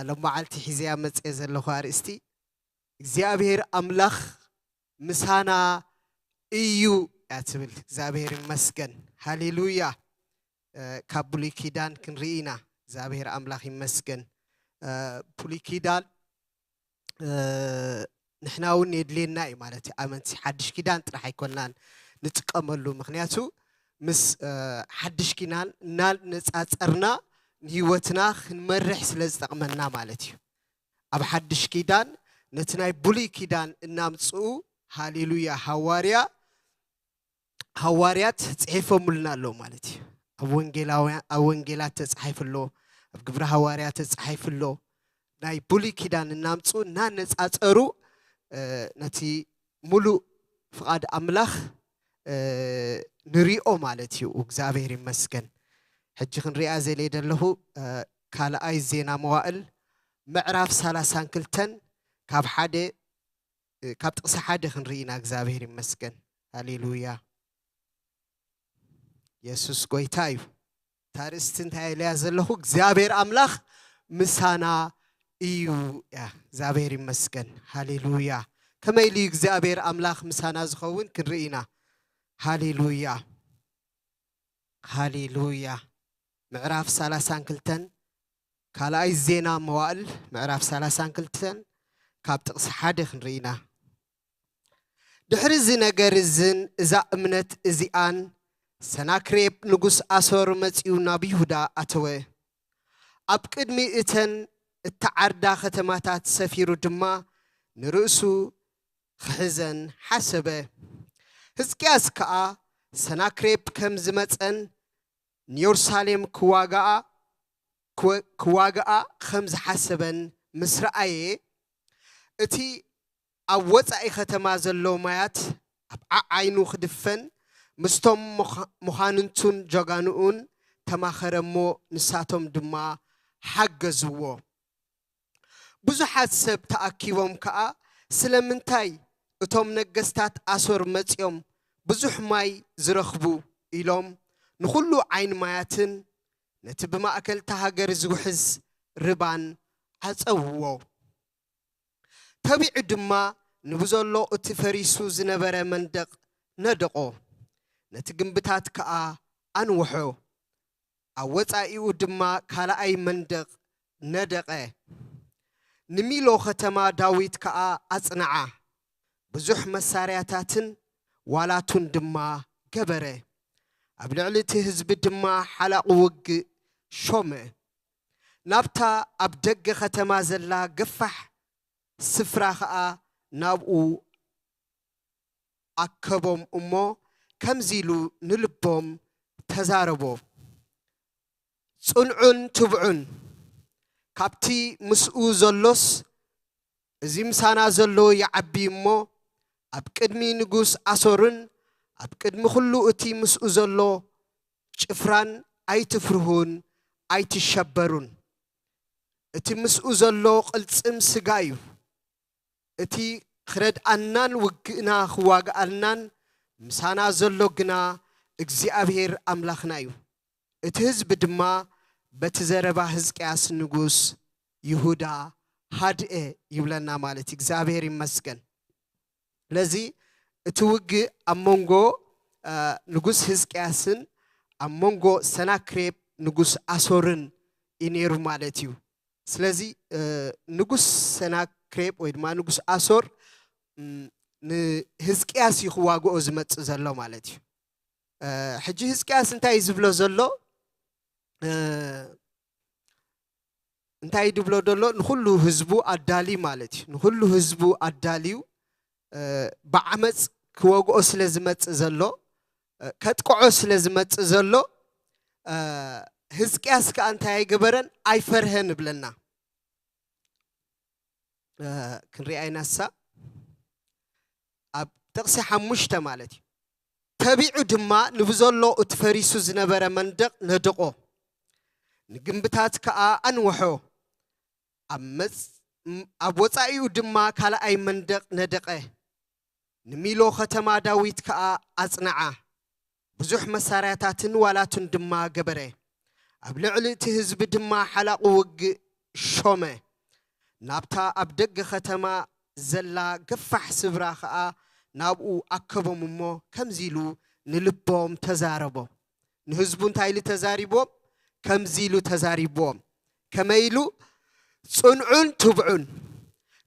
ሎመዓልቲ ሒዘያ መፅየ ዘለኹ ኣርእስቲ እግዚኣብሔር ኣምላኽ ምሳና እዩ እያ ትብል። እግዚኣብሔር ይመስገን። ሃሌሉያ። ካብ ብሉይ ኪዳን ክንርኢ ኢና። እግዚኣብሔር ኣምላኽ ይመስገን። ብሉይ ኪዳን ንሕና እውን የድልየና እዩ ማለት እዩ። ኣመንቲ ሓድሽ ኪዳን ጥራሕ ኣይኮናን ንጥቀመሉ፣ ምክንያቱ ምስ ሓድሽ ኪዳን እናነፃፀርና ንህይወትና ክንመርሕ ስለ ዝጠቕመና ማለት እዩ። ኣብ ሓድሽ ኪዳን ነቲ ናይ ብሉይ ኪዳን እናምፅኡ ሃሌሉያ ሃዋርያ ሃዋርያት ፅሒፎምልና ኣለዉ ማለት እዩ። ኣብ ወንጌላውያን ኣብ ወንጌላት ተፃሒፉ ኣሎ፣ ኣብ ግብሪ ሃዋርያ ተፃሒፉ ኣሎ። ናይ ብሉይ ኪዳን እናምፁ እናነፃፀሩ ነቲ ሙሉእ ፍቓድ ኣምላኽ ንሪኦ ማለት እዩ። እግዚኣብሔር ይመስገን። ሕጂ ክንሪኣ ዘልየ ዘለኹ ካልኣይ ዜና መዋእል ምዕራፍ ሰላሳን ክልተን ካብ ሓደ ካብ ጥቕሲ ሓደ ክንርኢ ኢና። እግዚኣብሔር ይመስገን። ሃሌሉያ። የሱስ ጎይታ እዩ። እታ ርእስቲ እንታይ ኢለያ ዘለኹ እግዚኣብሔር ኣምላኽ ምሳና እዩ እያ። እግዚኣብሔር ይመስገን። ሃሌሉያ። ከመይ ኢሉ እዩ እግዚኣብሔር ኣምላኽ ምሳና ዝኸውን ክንርኢ ኢና። ሃሌሉያ። ሃሌሉያ። ምዕራፍ ሰላሳን ክልተን ካልኣይ ዜና መዋእል ምዕራፍ ሰላሳን ክልተን ካብ ጥቕሲ ሓደ ክንርኢ ኢና። ድሕሪ እዚ ነገር እዝን እዛ እምነት እዚኣን ሰናክሬብ ንጉስ ኣሶር መጺኡ ናብ ይሁዳ ኣተወ። ኣብ ቅድሚ እተን እተዓርዳ ከተማታት ሰፊሩ ድማ ንርእሱ ክሕዘን ሓሰበ። ህዝቅያስ ከኣ ሰናክሬብ ከም ዝመጸን ንየሩሳሌም ክዋግኣ ክወ- ክዋግኣ ከም ዝሓሰበን ምስ ረኣየ እቲ ኣብ ወጻኢ ከተማ ዘሎ ማያት ኣብ ዓዓይኑ ክድፈን ምስቶም መዃ- መዃንንቱን ጀጋኑኡን ተማኸረ እሞ ንሳቶም ድማ ሓገዝዎ። ብዙሓት ሰብ ተኣኪቦም ከኣ ስለምንታይ እቶም ነገስታት ኣሶር መጺኦም ብዙሕ ማይ ዝረኽቡ ኢሎም ንኹሉ ዓይኒ ማያትን ነቲ ብማእከል እታ ሃገር ዝውሕዝ ርባን ዓጸውዎ። ተቢዑ ድማ ንብዘሎ እቲ ፈሪሱ ዝነበረ መንደቕ ነደቖ፣ ነቲ ግምብታት ከኣ ኣንውሖ። ኣብ ወጻኢኡ ድማ ካልኣይ መንደቕ ነደቐ። ንሚሎ ኸተማ ዳዊት ከኣ ኣጽንዓ። ብዙሕ መሳርያታትን ዋላቱን ድማ ገበረ። ኣብ ልዕሊ እቲ ህዝቢ ድማ ሓላቑ ውግእ ሾመ። ናብታ ኣብ ደገ ኸተማ ዘላ ገፋሕ ስፍራ ኸኣ ናብኡ ኣከቦም እሞ ከምዚ ኢሉ ንልቦም ተዛረቦ። ጽንዑን ትብዑን ካብቲ ምስኡ ዘሎስ እዚ ምሳና ዘሎ ይዓቢ እሞ ኣብ ቅድሚ ንጉስ ኣሶርን ኣብ ቅድሚ ኩሉ እቲ ምስኡ ዘሎ ጭፍራን ኣይትፍርሁን ኣይትሸበሩን። እቲ ምስኡ ዘሎ ቅልጽም ስጋ እዩ። እቲ ክረድኣናን ውግእና ክዋግኣልናን ምሳና ዘሎ ግና እግዚኣብሔር ኣምላኽና እዩ። እቲ ህዝቢ ድማ በቲ ዘረባ ህዝቅያስ ንጉስ ይሁዳ ሃድአ ይብለና ማለት እዩ። እግዚኣብሔር ይመስገን። ስለዚ እቲ ውግእ ኣብ መንጎ ንጉስ ህዝቅያስን ኣብ መንጎ ሰናክሬብ ንጉስ ኣሶርን እዩ ነይሩ ማለት እዩ። ስለዚ ንጉስ ሰናክሬብ ወይ ድማ ንጉስ ኣሶር ንህዝቅያስ እዩ ክዋግኦ ዝመፅእ ዘሎ ማለት እዩ። ሕጂ ህዝቅያስ እንታይ እዩ ዝብሎ ዘሎ? እንታይ ድብሎ ደሎ? ንኹሉ ህዝቡ ኣዳልዩ ማለት እዩ። ንኹሉ ህዝቡ ኣዳልዩ ብዓመፅ ክወግኦ ስለ ዝመፅእ ዘሎ፣ ከጥቅዖ ስለ ዝመፅእ ዘሎ፣ ህዝቅያስ ከዓ እንታይ ኣይገበረን? ኣይፈርሀን እብለና። ክንሪኣ ኢና እሳ ኣብ ጥቕሲ ሓሙሽተ ማለት እዩ። ተቢዑ ድማ ንብዘሎ እቲ ፈሪሱ ዝነበረ መንደቕ ነደቖ፣ ንግንብታት ከኣ ኣንወሖ። ኣብ መጽ-፣ ኣብ ወጻኢኡ ድማ ካልኣይ መንደቕ ነደቐ፣ ንሚሎ ኸተማ ዳዊት ከኣ ኣጽንዓ። ብዙሕ መሳርያታትን ዋላትን ድማ ገበረ። ኣብ ልዕሊ እቲ ህዝቢ ድማ ሓላቑ ውግእ ሾመ። ናብታ ኣብ ደገ ኸተማ ዘላ ገፋሕ ስብራ ኸኣ ናብኡ ኣከቦም እሞ ከምዚ ኢሉ ንልቦም ተዛረቦ። ንህዝቡ እንታይ ኢሉ ተዛሪብዎም? ከምዚ ኢሉ ተዛሪብዎም። ከመይ ኢሉ? ጽንዑን ትብዑን።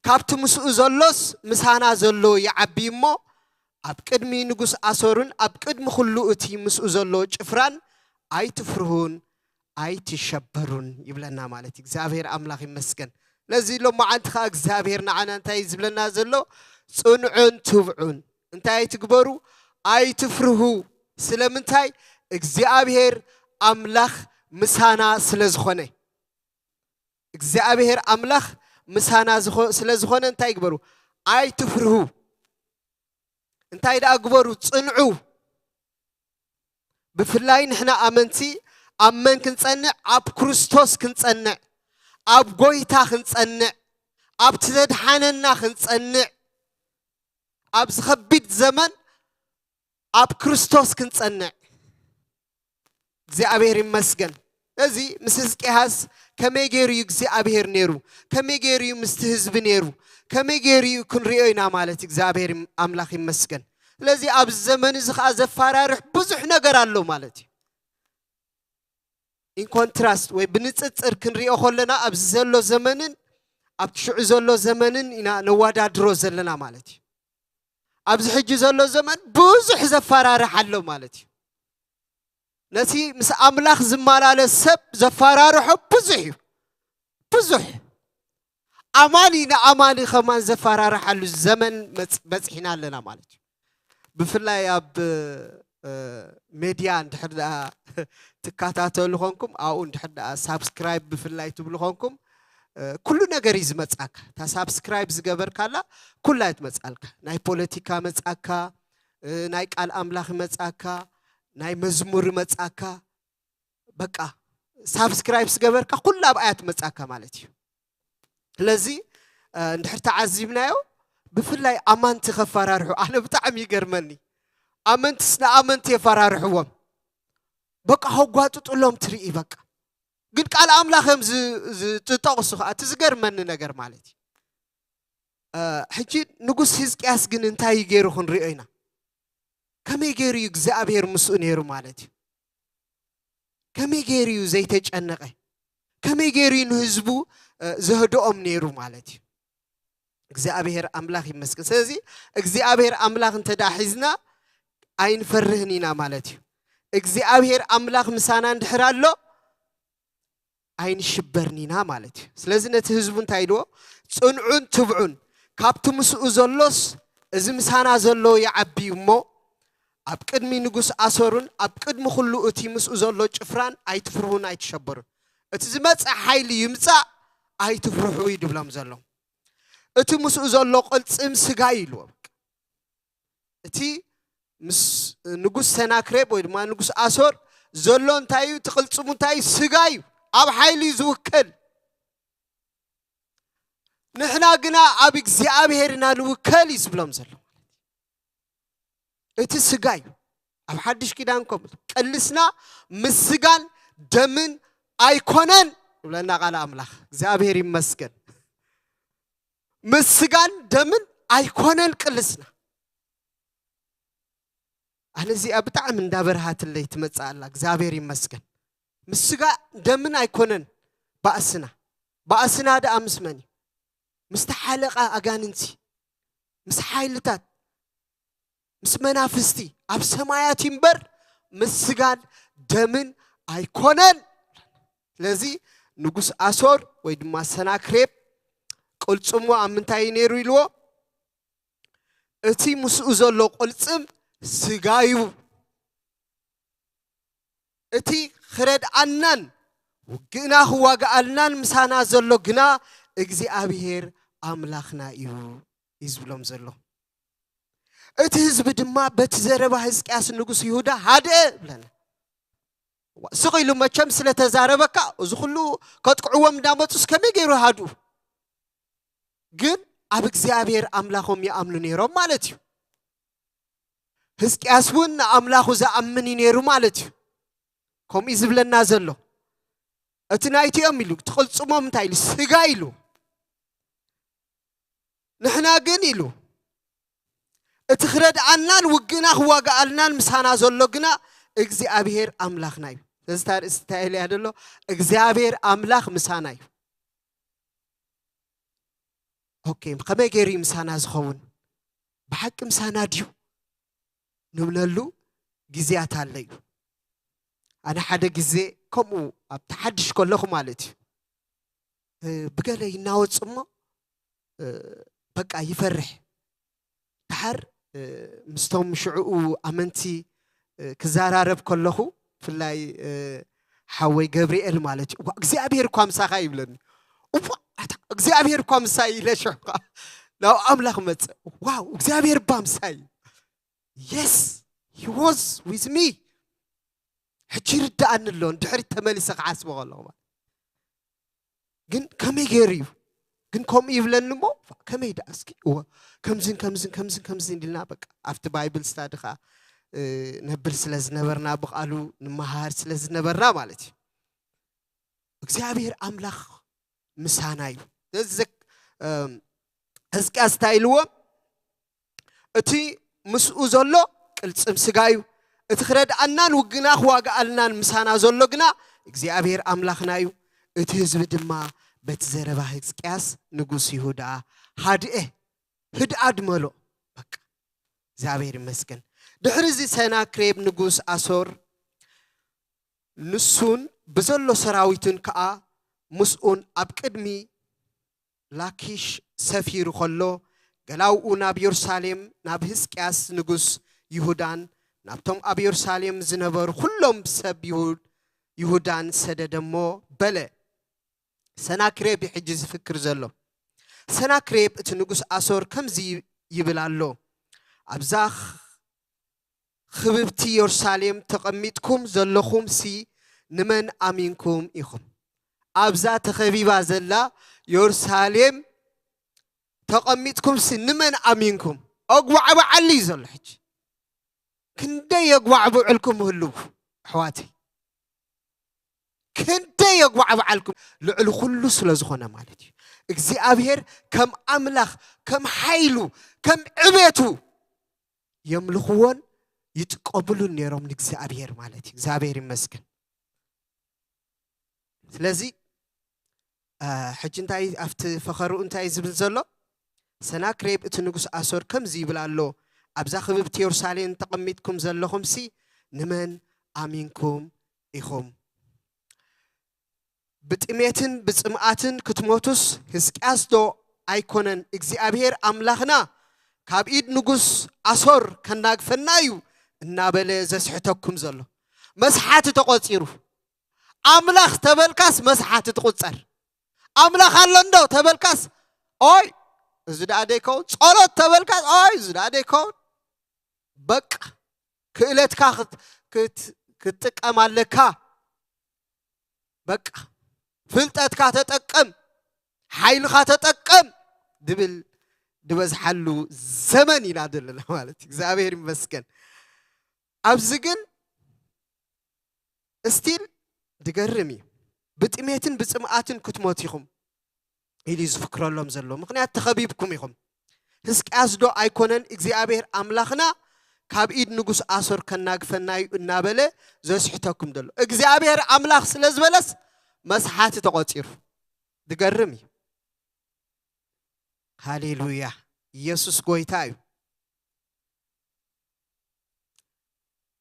ካብቲ ምስኡ ዘሎስ ምሳና ዘሎ ይዓቢ እሞ፣ ኣብ ቅድሚ ንጉስ ኣሶርን ኣብ ቅድሚ ኹሉ እቲ ምስኡ ዘሎ ጭፍራን ኣይትፍርሁን፣ ኣይትሸበሩን ይብለና ማለት እዩ። እግዚኣብሔር ኣምላኽ ይመስገን። ነዚ ሎማዓንቲ ኸዓ እግዚኣብሔር ንዓና እንታይ እዩ ዝብለና ዘሎ? ጽንዑን ትብዑን። እንታይ ኣይትግበሩ? ኣይትፍርሁ። ስለምንታይ? እግዚኣብሔር ኣምላኽ ምሳና ስለ ዝኾነ። እግዚኣብሔር ኣምላኽ ምሳና ዝኾ-፣ ስለ ዝኾነ እንታይ ግበሩ? ኣይትፍርሁ። እንታይ ደኣ ግበሩ? ጽንዑ። ብፍላይ ንሕና ኣመንቲ ኣብ መን ክንጸንዕ? ኣብ ክርስቶስ ክንጸንዕ፣ ኣብ ጎይታ ክንጸንዕ፣ ኣብቲ ዘድሓነና ክንጸንዕ፣ ኣብዚ ኸቢድ ዘመን ኣብ ክርስቶስ ክንጸንዕ። እግዚኣብሔር ይመስገን። እዚ ምስ ህዝቅያስ ከመይ ገይሩ እዩ እግዚኣብሔር ነይሩ? ከመይ ገይሩ እዩ ምስቲ ህዝቢ ነይሩ? ከመይ ገይሩ እዩ ክንሪኦ ኢና ማለት እዩ። እግዚኣብሔር ይም-፣ ኣምላኽ ይመስገን። ስለዚ ኣብዚ ዘመን እዚ ኸዓ ዘፈራርሕ ብዙሕ ነገር ኣሎ ማለት እዩ። ኢን ኮንትራስት ወይ ብንጽጽር ክንሪኦ ከለና ኣብዚ ዘሎ ዘመንን ኣብቲ ሽዑ ዘሎ ዘመንን ኢና ነወዳድሮ ዘለና ማለት እዩ። ኣብዚ ሕጂ ዘሎ ዘመን ብዙሕ ዘፈራርሕ ኣሎ ማለት እዩ። ነቲ ምስ ኣምላኽ ዝመላለስ ሰብ ዘፈራርሖ ብዙሕ እዩ። ብዙሕ። ኣማኒ ንኣማኒ ኸማን ዘፈራርሓሉ ዘመን መጽ-፣ በጽሒና ኣለና ማለት እዩ። ብፍላይ ኣብ፣ እ፣ ሜድያ እንድሕር ደኣ ትከታተሉ ኾንኩም፣ ኣብኡ እንድሕር ደኣ ሳብስክራይብ ብፍላይ ትብሉ ኾንኩም፣ እ፣ ኩሉ ነገር እዩ ዝመጻካ። እታ ሳብስክራይብ ዝገበርካላ ኩላ እያ ትመጻልካ። ናይ ፖለቲካ መጻካ፣ እ፣ ናይ ቃል ኣምላኽ መጻካ፣ ናይ መዝሙር መጻካ። በቃ ሳብስክራይብ ዝገበርካ ኩላ ኣብኣ እያ ትመጻካ ማለት እዩ። ስለዚ፣ እ፣ እንድሕር ተዓዚብናዮ፣ ብፍላይ ኣማንቲ ከፈራርሑ ኣነ ብጣዕሚ ይገርመኒ። ኣመንትስ ንኣመንቲ የፈራርሕዎም። በቃ ከጓጥጡሎም ትርኢ በቃ። ግን ቃል ኣምላኽ እዮም ዝ-፣ ዝጥጠቕሱ ኸዓ፣ እቲ ዝገርመኒ ነገር ማለት እዩ። እ፣ ሕጂ ንጉስ ህዝቅያስ ግን እንታይ እዩ ገይሩ ክንሪኦ ኢና። ከመይ ገይሩ እዩ እግዚኣብሔር ምስኡ ነይሩ ማለት እዩ። ከመይ ገይሩ እዩ ዘይተጨነቐ? ከመይ ገይሩ እዩ ንህዝቡ፣ እ፣ ዘህድኦም ነይሩ ማለት እዩ። እግዚኣብሔር ኣምላኽ ይመስገን። ስለዚ እግዚኣብሔር ኣምላኽ እንተ ደኣ ሒዝና ኣይንፈርህን ኢና ማለት እዩ። እግዚኣብሔር ኣምላኽ ምሳና እንድሕር ኣሎ ኣይንሽበርን ኢና ማለት እዩ። ስለዚ ነቲ ህዝቡ እንታይ ኢልዎ? ጽንዑን ትብዑን፣ ካብቲ ምስኡ ዘሎስ እዚ ምሳና ዘሎ ይዓቢ እዩ እሞ፣ ኣብ ቅድሚ ንጉስ ኣሶርን ኣብ ቅድሚ ኩሉ እቲ ምስኡ ዘሎ ጭፍራን ኣይትፍርሁን ኣይትሸበሩን። እቲ ዝመጽእ ሓይሊ ይምጻእ ኣይትፍርሑ እዩ ድብሎም ዘሎ። እቲ ምስኡ ዘሎ ቅልጽም ስጋ እዩ ኢልዎ። እቲ ምስ ንጉስ ሰናክሬብ ወይ ድማ ንጉስ ኣሶር ዘሎ እንታይ እዩ? እቲ ቅልጽሙ እንታይ እዩ? ስጋ እዩ። ኣብ ሓይሊ እዩ ዝውከል። ንሕና ግና ኣብ እግዚኣብሔር ኢና ንውከል እዩ ዝብሎም ዘሎ። እቲ ስጋ እዩ። ኣብ ሓድሽ ኪዳን ከምኡ ቅልስና ምስ ስጋን ደምን ኣይኮነን ይብለና ቃል ኣምላኽ። እግዚኣብሔር ይመስገን። ምስ ስጋን ደምን ኣይኮነን ቅልስና። ኣነ እዚኣ ብጣዕሚ እንዳበርሃትለይ ትመጽእ ኣላ። እግዚኣብሔር ይመስገን። ምስ ስጋ ደምን ኣይኮነን ባእስና። ባእስና ደኣ ምስ መን እዩ? ምስቲ ሓለቓ ኣጋንንቲ፣ ምስ ሓይልታት፣ ምስ መናፍስቲ ኣብ ሰማያት እምበር ምስ ስጋን ደምን ኣይኮነን። ስለዚ ንጉስ ኣሶር ወይ ድማ ሰናክሬብ ቅልጽሙ ኣብ ምንታይ እዩ ነይሩ ኢልዎ? እቲ ምስኡ ዘሎ ቅልጽም ስጋ እዩ። እቲ ክረድኣናን ውግእና ክዋግኣልናን ምሳና ዘሎ ግና እግዚኣብሔር ኣምላኽና እዩ እዩ ዝብሎም ዘሎ። እቲ ህዝቢ ድማ በቲ ዘረባ ህዝቅያስ ንጉስ ይሁዳ ሃድአ ብለና። ስቕ ኢሉ መቸም ስለ ተዛረበካ እዚ ኩሉ ከጥቅዕዎም እንዳመፁስ ከመይ ገይሩ ሃድኡ? ግን ኣብ እግዚኣብሔር ኣምላኾም ይኣምኑ ነይሮም ማለት እዩ። ህዝቅያስ እውን ንኣምላኹ ዝኣምን እዩ ነይሩ ማለት እዩ። ከምኡ እዩ ዝብለና ዘሎ። እቲ ናይቲኦም ኢሉ ትቕልጽሞም እንታይ ኢሉ? ስጋ ኢሉ። ንሕና ግን ኢሉ እቲ ክረድኣናን ውግእና ክዋግኣልናን ምሳና ዘሎ ግና እግዚኣብሔር ኣምላኽና እዩ። ስለዚ እታ ርእሲ እንታይ ኢለያ ዘሎ? እግዚኣብሔር ኣምላኽ ምሳና እዩ። ኦኬ፣ ከመይ ገይሩ እዩ ምሳና ዝኸውን? ብሓቂ ምሳና ድዩ ንብለሉ ግዜያት ኣሎ እዩ። ኣነ ሓደ ግዜ ከምኡ ኣብ ተሓድሽ ከለኹ ማለት እዩ፣ እ፣ ብገለ ይናወጽ እሞ፣ እ፣ በቃ ይፈርሕ። ደሓር፣ እ፣ ምስቶም ሽዕኡ ኣመንቲ፣ እ፣ ክዘራረብ ከለኹ፣ ብፍላይ፣ እ፣ ሓወይ ገብርኤል ማለት እዩ፣ "እዋ፣ እግዚኣብሔር እኳ ምሳኻ" ይብለኒ። "እዋ፣ ኣታ እግዚኣብሔር እኳ ምሳይ" ኢለ ሽዑ ኸዓ ናብ ኣምላኽ መጸ። "ዋው፣ እግዚኣብሔር እባ ምሳይ እዩ። Yes, he was with me." ሕጂ ይርድኣኒ ኣሎ፣ ንድሕሪት ተመሊሰ ክሓስቦ ከለኹ ማለት። ግን ከመይ ገይሩ እዩ? ግን ከምኡ ይብለኒ እሞ፣ ከመይ ደኣ እስኪ? እወ፣ ከምዝን ከምዝን ከምዝን ከምዝን ኢልና በቃ ኣብቲ ባይብል ስታዲ ኸዓ፣ እ፣ ነብል ስለ ዝነበርና፣ ብቓሉ ንመሃር ስለ ዝነበርና ማለት እዩ። እግዚኣብሔር ኣምላኽ ምሳና እዩ። ስለዚ ዘክ-፣ እም፣ ህዝቅያስ እንታይ ኢልዎም? "እቲ ምስኡ ዘሎ ቅልጽም ስጋ እዩ። እቲ ክረድኣናን ውግና ክዋግኣልናን ምሳና ዘሎ ግና እግዚኣብሔር ኣምላኽና እዩ።" እቲ ህዝቢ ድማ በቲ ዘረባ ህዝቅያስ ንጉስ ይሁዳ ሃድኤ፣ ህድኣት መሎ። በቃ፣ እግዚኣብሔር ይመስገን። ድሕሪ እዚ ሰናክሬብ ንጉስ ኣሶር ንሱን ብዘሎ ሰራዊቱን ከኣ ምስኡን ኣብ ቅድሚ ላኪሽ ሰፊሩ ኸሎ፣ ገላውኡ ናብ የሩሳሌም፣ ናብ ህዝቅያስ ንጉስ ይሁዳን ናብቶም ኣብ የሩሳሌም ዝነበሩ ኵሎም ሰብ ይሁ-፣ ይሁዳን ሰደደ እሞ በለ። ሰናክሬብ እዩ ሕጂ ዝፍክር ዘሎ። ሰናክሬብ እቲ ንጉስ ኣሶር ከምዚ ይብል ኣሎ፣ ኣብዛ ኽብብቲ የሩሳሌም ተቐሚጥኩም ዘለኹምሲ ንመን ኣሚንኩም ኢኹም? ኣብዛ ተኸቢባ ዘላ የሩሳሌም ተቐሚጥኩምሲ ንመን ኣሚንኩም? ኣጉባዕባዓሊ እዩ ዘሎ ሕጂ። ክንደይ የጉባዕብዕልኩም ህልው ኣሕዋተይ። ክንደይ የጉባዕብዓልኩም ልዕሊ ኩሉ ስለ ዝኾነ ማለት እዩ። እግዚኣብሔር ከም ኣምላኽ፣ ከም ሓይሉ፣ ከም ዕቤቱ የምልኽዎን ይጥቀምሉን ነይሮም ንእግዚኣብሔር ማለት እዩ። እግዚኣብሔር ይመስገን። ስለዚ፣ እ፣ ሕጂ እንታይ ኣብቲ ፈኸርኡ እንታይ ዝብል ዘሎ? ሰናክሬብ እቲ ንጉስ ኣሶር ከምዚ ይብል ኣሎ፣ ኣብዛ ክብብቲ የሩሳሌም ተቐሚጥኩም ዘለኹምሲ ንመን ኣሚንኩም ኢኹም? ብጥሜትን ብጽምኣትን ክትሞቱስ ህዝቅያስ ዶ ኣይኮነን እግዚኣብሔር ኣምላኽና ካብ ኢድ ንጉስ ኣሶር ከናግፈና እዩ እናበለ ዘስሕተኩም ዘሎ? መስሓቲ ተቖጺሩ። ኣምላኽ ተበልካስ መስሓቲ ትቑጸር። ኣምላኽ ኣሎ እንዶ ተበልካስ፣ ኦይ፣ እዚ ደኣ ደይከውን። ጸሎት ተበልካስ፣ ኦይ፣ እዚ ደኣ ደይከውን። በቃ፣ ክእለትካ ክት-፣ ክት-፣ ክትጥቀም ኣለካ። በቃ፣ ፍልጠትካ ተጠቀም፣ ሓይልኻ ተጠቀም ድብል ድበዝሓሉ ዘመን ኢና ዘለና ማለት እዩ። እግዚኣብሔር ይመስገን። ኣብዚ ግን እስቲል ድገርም እዩ። ብጥሜትን ብጽምኣትን ክትሞት ኢኹም ኢሉ እዩ ዝፍክረሎም ዘሎ። ምኽንያት ተኸቢብኩም ኢኹም። ህዝቅያስ ዶ ኣይኮነን እግዚኣብሔር ኣምላኽና ካብ ኢድ ንጉስ ኣሶር ከናግፈና እዩ እናበለ ዘስሕተኩም ዘሎ እግዚኣብሔር ኣምላኽ ስለ ዝበለስ መስሓቲ ተቖጺሩ። ዝገርም እዩ። ሃሌሉያ። ኢየሱስ ጎይታ እዩ።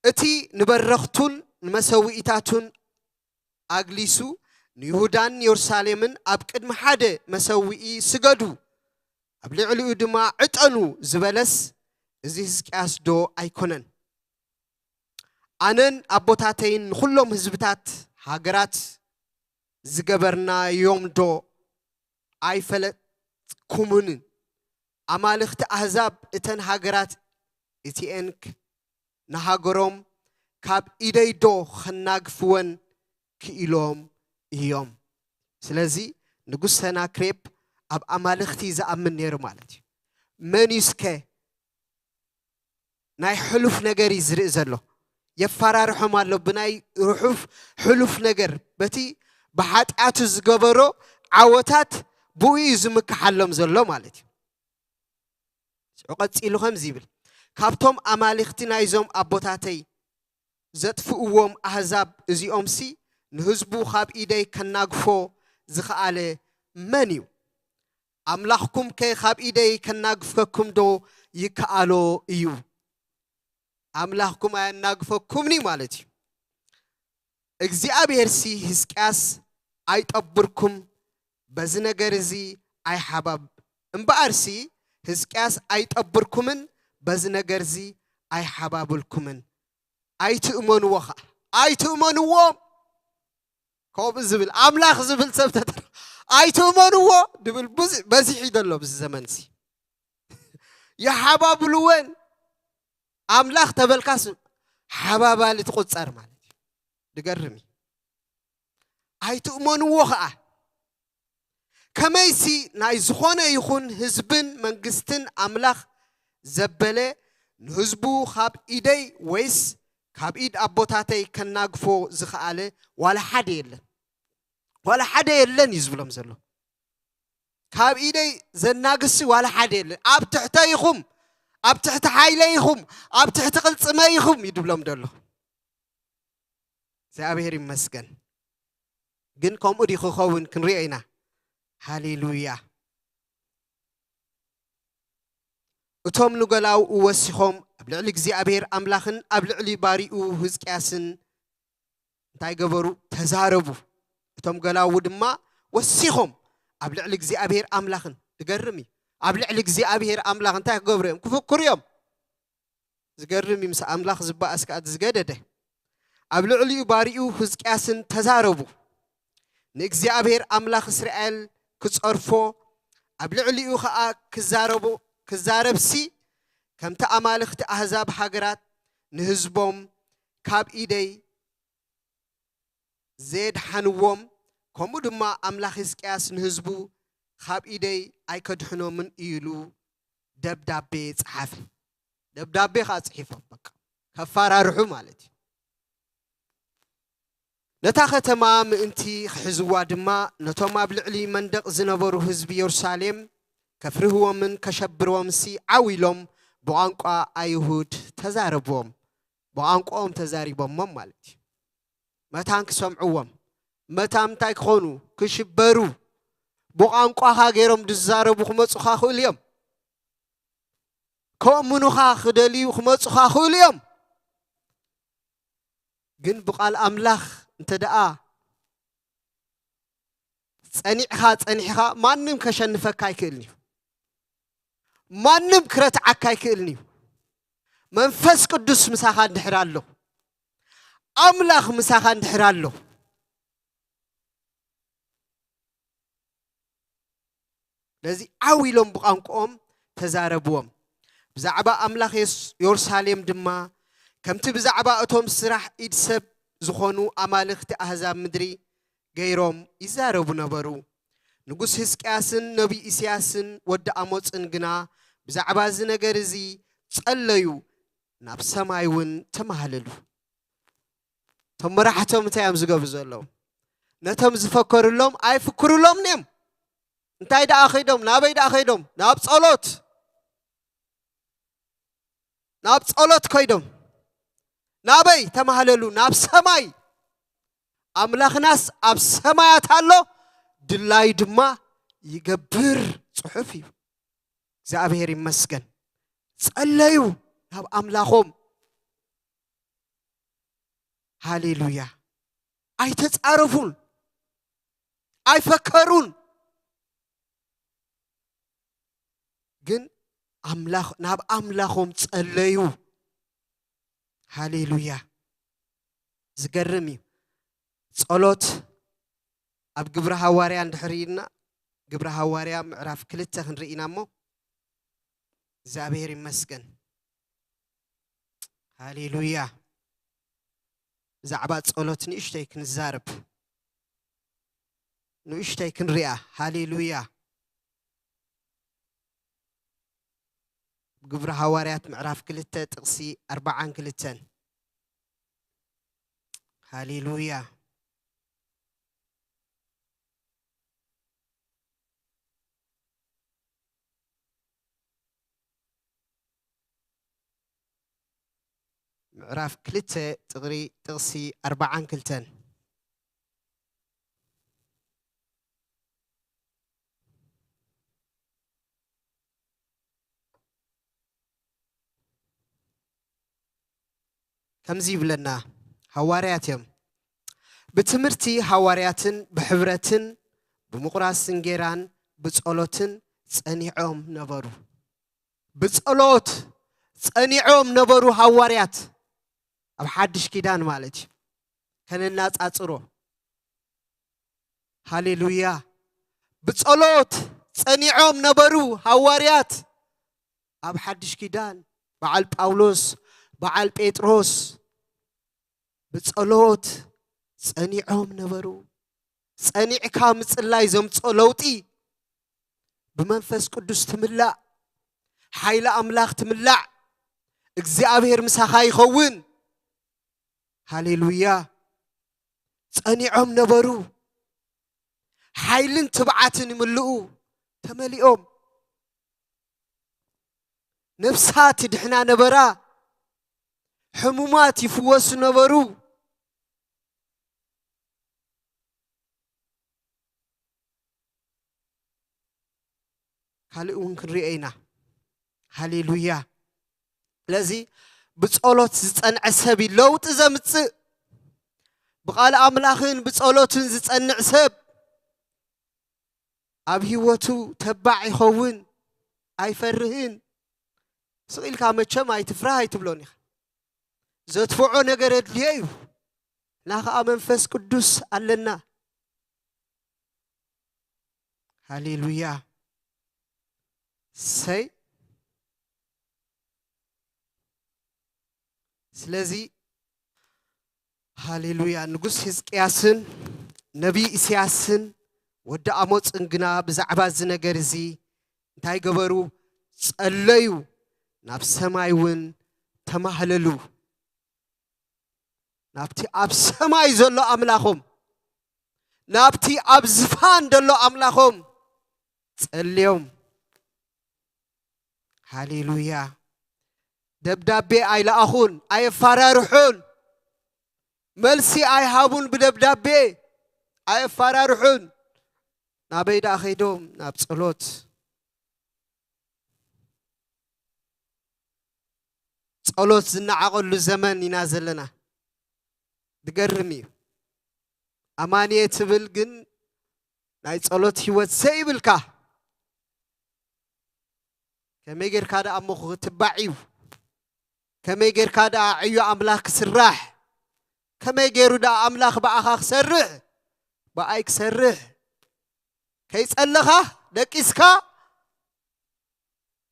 እቲ ንበረኽቱን ንመሰውኢታቱን ኣግሊሱ ንይሁዳን የሩሳሌምን ኣብ ቅድሚ ሓደ መሰውኢ ስገዱ፣ ኣብ ልዕሊኡ ድማ ዕጠኑ ዝበለስ እዚ ህዝቅያስ ዶ ኣይኮነን? ኣነን ኣቦታተይን ንኹሎም ህዝብታት ሃገራት ዝገበርናዮም ዶ ኣይፈለጥኩምን? ኣማልኽቲ ኣህዛብ እተን ሃገራት እቲኤን ክ-፣ ንሃገሮም ካብ ኢደይ ዶ ኸናግፍወን ክኢሎም እዮም? ስለዚ ንጉስ ሰናክሬብ ኣብ ኣማልኽቲ ዝኣምን ነይሩ ማለት እዩ። መን እዩ እስከ ናይ ሕሉፍ ነገር እዩ ዝርኢ ዘሎ። የፈራርሖም ኣሎ ብናይ ርሑፍ ሕሉፍ ነገር፣ በቲ ብሓጢኣቱ ዝገበሮ ዓወታት ብኡ እዩ ዝምክሓሎም ዘሎ ማለት እዩ። ሽዑ ቀጺሉ ከምዚ ይብል፣ ካብቶም ኣማልኽቲ ናይዞም ኣቦታተይ ዘጥፍእዎም ኣህዛብ እዚኦምሲ ንህዝቡ ካብ ኢደይ ከናግፎ ዝኸኣለ መን እዩ? ኣምላኽኩም ከ ካብ ኢደይ ከናግፈኩም ዶ ይከኣሎ እዩ? ኣምላኽኩም ኣየናግፈኩምን እዩ ማለት እዩ። እግዚኣብሔርሲ ህዝቅያስ ኣይጠብርኩም፣ በዚ ነገር እዚ ኣይሓባብ-፣ እምበኣርሲ ህዝቅያስ ኣይጠብርኩምን፣ በዚ ነገር እዚ ኣይሓባብልኩምን። ኣይትእመንዎ ኸዓ፣ ኣይትእመንዎም። ከምኡ ዝብል ኣምላኽ ዝብል ሰብ ተተረ-፣ ኣይትእመንዎ ድብል ብዙ-፣ በዚሑ እዩ ዘሎ ኣብዚ ዘመንሲ። ይሓባብልወን። ኣምላኽ ተበልካስ ሓባባሊ ትቑጸር ማለት እዩ። ድገርም እዩ። ኣይትእመንዎ ኸዓ። ከመይሲ ናይ ዝኾነ ይኹን ህዝብን መንግስትን ኣምላኽ ዘበለ ንህዝቡ ካብ ኢደይ ወይስ ካብ ኢድ ኣቦታተይ ከናግፎ ዝኸኣለ ዋላ ሓደ የለን። ዋላ ሓደ የለን እዩ ዝብሎም ዘሎ። ካብ ኢደይ ዘናግሲ ዋላ ሓደ የለን። ኣብ ትሕተይ ኢኹም፣ ኣብ ትሕቲ ሓይለይ ኢኹም፣ ኣብ ትሕቲ ቅልጽመይ ኢኹም እዩ ድብሎም ዘሎ። እግዚኣብሔር ይመስገን። ግን ከምኡ ድዩ ክኸውን? ክንሪኦ ኢና። ሃሌሉያ። እቶም ንገላውኡ ወሲኾም ኣብ ልዕሊ እግዚኣብሔር ኣምላኽን ኣብ ልዕሊ ባሪኡ ህዝቅያስን እንታይ ገበሩ? ተዛረቡ። እቶም ገላዉ ድማ ወሲኾም ኣብ ልዕሊ እግዚኣብሔር ኣምላኽን፣ ዝገርም እዩ። ኣብ ልዕሊ እግዚኣብሔር ኣምላኽ እንታይ ክገብሩ እዮም? ክፍክሩ እዮም። ዝገርም እዩ። ምስ ኣምላኽ ዝበኣስ ከኣ ዝገደደ። ኣብ ልዕሊኡ ባሪኡ ህዝቅያስን ተዛረቡ። ንእግዚኣብሔር ኣምላኽ እስራኤል ክጸርፎ፣ ኣብ ልዕሊኡ ኸኣ ክዛረቡ፣ ክዛረብሲ፣ ከምቲ ኣማልኽቲ ኣህዛብ ሃገራት ንህዝቦም ካብ ኢደይ ዘየድሓንዎም፣ ከምኡ ድማ ኣምላኽ ህዝቅያስ ንህዝቡ ካብ ኢደይ ኣይከድሕኖምን እዩ ኢሉ ደብዳቤ ጸሓፈ። ደብዳቤ ኸኣ ጽሒፎም፣ በቃ፣ ከፋራርሑ ማለት እዩ። ነታ ኸተማ ምእንቲ ክሕዝዋ ድማ፣ ነቶም ኣብ ልዕሊ መንደቕ ዝነበሩ ህዝቢ የሩሳሌም ከፍርህዎምን ከሸብርዎምሲ ዓው ኢሎም ብቋንቋ ኣይሁድ ተዛረብዎም። ብቋንቋኦም ተዛሪቦሞም ማለት እዩ። መታን ክሰምዕዎም፣ መታን እንታይ ክኾኑ? ክሽበሩ። ብቋንቋኻ ገይሮም ዝዛረቡ ክመጹኻ ክእሉ እዮም። ከእምኑኻ ክደልዩ ክመጹኻ ክእሉ እዮም። ግን ብቓል ኣምላኽ እንተ ደኣ ጸኒዕኻ፣ ጸኒሕኻ፣ ማንም ከሸንፈካ ኣይክእልን እዩ። ማንም ክረትዓካ ኣይክእልን እዩ። መንፈስ ቅዱስ ምሳኻ እንድሕር ኣሎ፣ ኣምላኽ ምሳኻ እንድሕር ኣሎ፣ ነዚ ዓው ኢሎም ብቋንቋኦም ተዛረብዎም። ብዛዕባ ኣምላኽ የስ-፣ የሩሳሌም ድማ፣ ከምቲ ብዛዕባ እቶም ስራሕ ኢድ ሰብ ዝኾኑ ኣማልኽቲ ኣህዛብ ምድሪ ገይሮም ይዛረቡ ነበሩ። ንጉስ ህዝቅያስን ነቢይ ኢሳያስን ወዲ ኣሞጽን ግና ብዛዕባ እዚ ነገር እዚ ጸለዩ፣ ናብ ሰማይ እውን ተማህለሉ። እቶም መራሕቶም እንታይ እዮም ዝገብሩ ዘለዉ? ነቶም ዝፈከሩሎም ኣይፍክሩሎምን እዮም። እንታይ ደኣ ኸይዶም? ናበይ ደኣ ኸይዶም? ናብ ጸሎት። ናብ ጸሎት ከይዶም፣ ናበይ ተማህለሉ? ናብ ሰማይ። ኣምላኽናስ ኣብ ሰማያት ኣሎ፣ ድላዩ ድማ ይገብር፣ ጽሑፍ እዩ። እግዚኣብሔር ይመስገን። ጸለዩ ናብ ኣምላኾም። ሃሌሉያ። ኣይተጻረፉን፣ ኣይፈከሩን። ግን ኣምላኽ፣ ናብ ኣምላኾም ጸለዩ። ሃሌሉያ። ዝገርም እዩ። ጸሎት ኣብ ግብረ ሃዋርያ እንድሕር ኢልና፣ ግብረ ሃዋርያ ምዕራፍ ክልተ ክንርኢ ኢና እሞ፣ እግዚኣብሔር ይመስገን። ሃሌሉያ። ብዛዕባ ጸሎት ንእሽተይ ክንዛረብ፣ ንእሽተይ ክንሪኣ። ሃሌሉያ። ግብረ ሃዋርያት ምዕራፍ ክልተ ጥቕሲ ኣርባዓን ክልተን። ሃሌሉያ። ምዕራፍ ክልተ ጥቕሪ ጥቕሲ ኣርባዓን ክልተን። ከምዚ ይብለና፣ ሃዋርያት እዮም። ብትምህርቲ ሃዋርያትን ብሕብረትን ብምቑራስ እንጌራን ብጸሎትን ጸኒዖም ነበሩ። ብጸሎት ጸኒዖም ነበሩ ሃዋርያት፣ ኣብ ሓድሽ ኪዳን ማለት እዩ። ከነናጻጽሮ። ሃሌሉያ። ብጸሎት ጸኒዖም ነበሩ ሃዋርያት፣ ኣብ ሓድሽ ኪዳን በዓል ጳውሎስ፣ በዓል ጴጥሮስ ብጸሎት ጸኒዖም ነበሩ። ጸኒዕካ ምጽላይ ዘምጽኦ ለውጢ፣ ብመንፈስ ቅዱስ ትምላእ፣ ሓይሊ ኣምላኽ ትምላእ፣ እግዚኣብሔር ምሳኻ ይኸውን። ሃሌሉያ። ጸኒዖም ነበሩ። ሓይልን ትብዓትን ይምልኡ፣ ተመሊኦም። ነፍሳት ይድሕና ነበራ፣ ሕሙማት ይፍወሱ ነበሩ። ካልእ እውን ክንሪኦ ኢና። ሃሌሉያ። ስለዚ ብጸሎት ዝጸንዐ ሰብ እዩ ለውጢ ዘምጽእ። ብቓል ኣምላኽን ብጸሎትን ዝጸንዕ ሰብ ኣብ ህይወቱ ተባዕ ይኸውን፣ ኣይፈርህን። ስቕ ኢልካ መቸም ኣይትፍራህ ኣይትብሎን ኢኻ። ዘጥፍዖ ነገር የድልዮ እዩ። ንሕና ኸዓ መንፈስ ቅዱስ ኣለና። ሃሌሉያ። ሰይ። ስለዚ ሃሌሉያ፣ ንጉስ ህዝቅያስን ነቢይ ኢሳያስን ወዲ ኣሞጽን ግና ብዛዕባ እዚ ነገር እዚ እንታይ ገበሩ? ጸለዩ፣ ናብ ሰማይ እውን ተማህለሉ። ናብቲ ኣብ ሰማይ ዘሎ ኣምላኾም፣ ናብቲ ኣብ ዝፋን ዘሎ ኣምላኾም ጸልዮም። ሃሌሉያ። ደብዳቤ ኣይለኣኹን፣ ኣየፋራርሑን። መልሲ ኣይሃቡን ብደብዳቤ፣ ኣየፋራርሑን። ናበይ ደኣ ኸይዶም? ናብ ጸሎት። ጸሎት ዝነዓቐሉ ዘመን ኢና ዘለና። ዝገርም እዩ። ኣማንየ ትብል ግን ናይ ጸሎት ህይወት ዘይብልካ፣ ከመይ ጌርካ ደኣ እሞ ክትባዕ እዩ? ከመይ ጌርካ ደኣ ዕዮ ኣምላኽ ክስራሕ? ከመይ ገይሩ ደኣ ኣምላኽ ብኣኻ ክሰርሕ? ብኣይ ክሰርሕ? ከይጸለኻ ደቂስካ?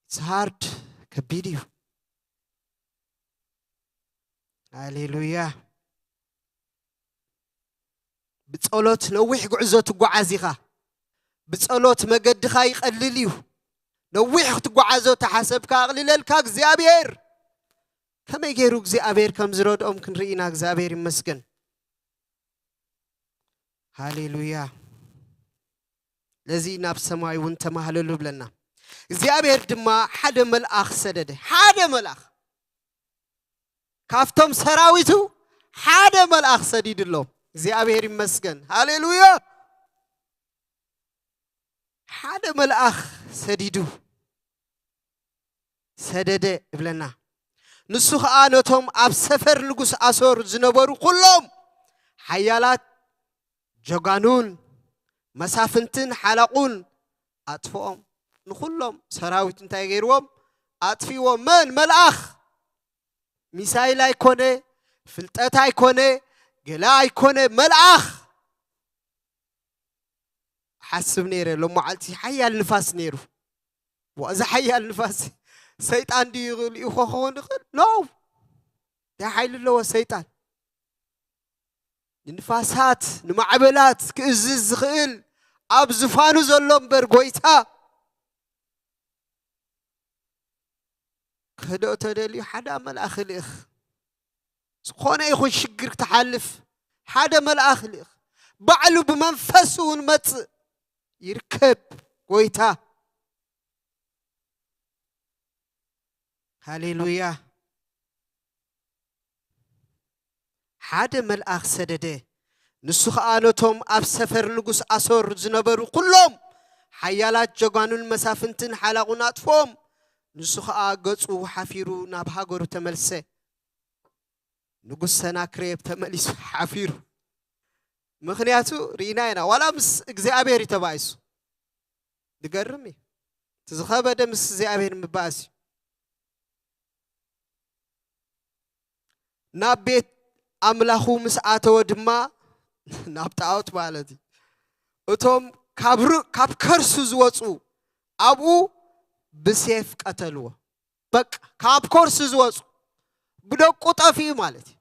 It's hard፣ ከቢድ እዩ። ሃሌሉያ። ብጸሎት ነዊሕ ጉዕዞ ትጓዓዝ ኢኻ። ብጸሎት መገድኻ ይቐልል እዩ። ነዊሕ ክትጓዓዞ ተሓሰብካ ኣቕልለልካ እግዚኣብሔር። ከመይ ገይሩ እግዚኣብሔር ከም ዝረድኦም ክንርኢ ኢና። እግዚኣብሔር ይመስገን። ሃሌሉያ። ለዚ ናብ ሰማይ እውን ተማህለሉ ብለና። እግዚኣብሔር ድማ ሓደ መልኣኽ ሰደደ። ሓደ መልኣኽ። ካብቶም ሰራዊቱ ሓደ መልኣኽ ሰዲድሎም። እግዚኣብሔር ይመስገን። ሃሌሉያ። ሓደ መልኣኽ ሰዲዱ ሰደደ እብለና። ንሱ ኸኣ ነቶም ኣብ ሰፈር ንጉስ ኣሶር ዝነበሩ ኩሎም ሓያላት ጀጋኑን መሳፍንትን ሓላቑን ኣጥፍኦም። ንኹሎም ሰራዊት እንታይ ገይርዎም? ኣጥፊዎም። መን? መልኣኽ። ሚሳይል ኣይኮነ፣ ፍልጠት ኣይኮነ፣ ገለ ኣይኮነ፣ መልኣኽ። ሓስብ ነይረ፣ ሎመዓልቲ ሓያል ንፋስ ነይሩ። ዋ፣ እዚ ሓያል ንፋስ ሰይጣን ድዩ ልኢኾ ክኸውን ይኽእል? ኖ። እንታይ ሓይሊ ኣለዎ ሰይጣን? ንንፋሳት፣ ንማዕበላት ክእዝዝ ዝኽእል ኣብ ዝፋኑ ዘሎ እምበር ጎይታ። ክህድኦ ተደልዩ ሓደ መልኣኽ ልእኽ። ዝኾነ ይኹን ሽግር ክትሓልፍ ሓደ መልኣኽ ልእኽ። ባዕሉ ብመንፈሱ እውን መጽእ ይርከብ ጎይታ። ሃሌሉያ። ሓደ መልኣኽ ሰደደ። ንሱ ኸኣ ነቶም ኣብ ሰፈር ንጉስ ኣሶር ዝነበሩ ኩሎም ሓያላት ጀጋኑን መሳፍንትን ሓላቑን ኣጥፍኦም። ንሱ ኸኣ ገጹ ሓፊሩ ናብ ሃገሩ ተመልሰ። ንጉስ ሰናክሬብ ተመሊሱ ሓፊሩ። ምኽንያቱ ርኢና ኢና። ዋላ ምስ እግዚኣብሔር እዩ ተባኢሱ። ዝገርም እዩ። እቲ ዝኸበደ ምስ እግዚኣብሔር ምባኣስ እዩ። ናብ ቤት ኣምላኹ ምስ ኣተወ ድማ፣ ናብ ጣዖት ማለት እዩ። እቶም ካብ ር-፣ ካብ ከርሱ ዝወጹ ኣብኡ ብሴፍ ቀተልዎ። በቃ ካብ ከርሱ ዝወጹ ብደቁ ጠፊኡ ማለት እዩ።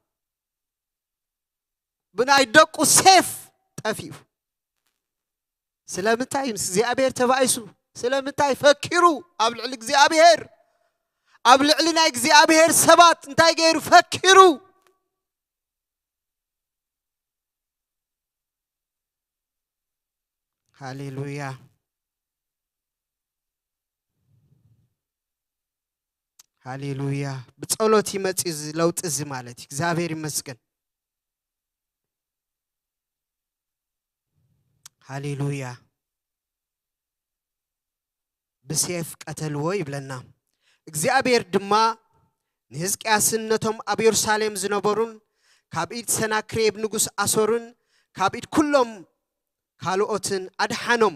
ብናይ ደቁ ሴፍ ጠፊኡ። ስለምንታይ? ምስ እግዚኣብሔር ተባኢሱ። ስለምንታይ? ፈኪሩ ኣብ ልዕሊ እግዚኣብሔር፣ ኣብ ልዕሊ ናይ እግዚኣብሔር ሰባት እንታይ ገይሩ? ፈኪሩ። ሃሌሉያ። ሃሌሉያ። ብጸሎት ይመጽእ እዚ ለውጢ እዚ ማለት እዩ። እግዚኣብሔር ይመስገን። ሃሌሉያ። ብሴፍ ቀተልዎ ይብለና። እግዚኣብሔር ድማ ንሕዝቅያስን ነቶም ኣብ የሩሳሌም ዝነበሩን ካብ ኢድ ሰናክሬብ ንጉስ ኣሶርን ካብ ኢድ ኩሎም ካልኦትን ኣድሓኖም።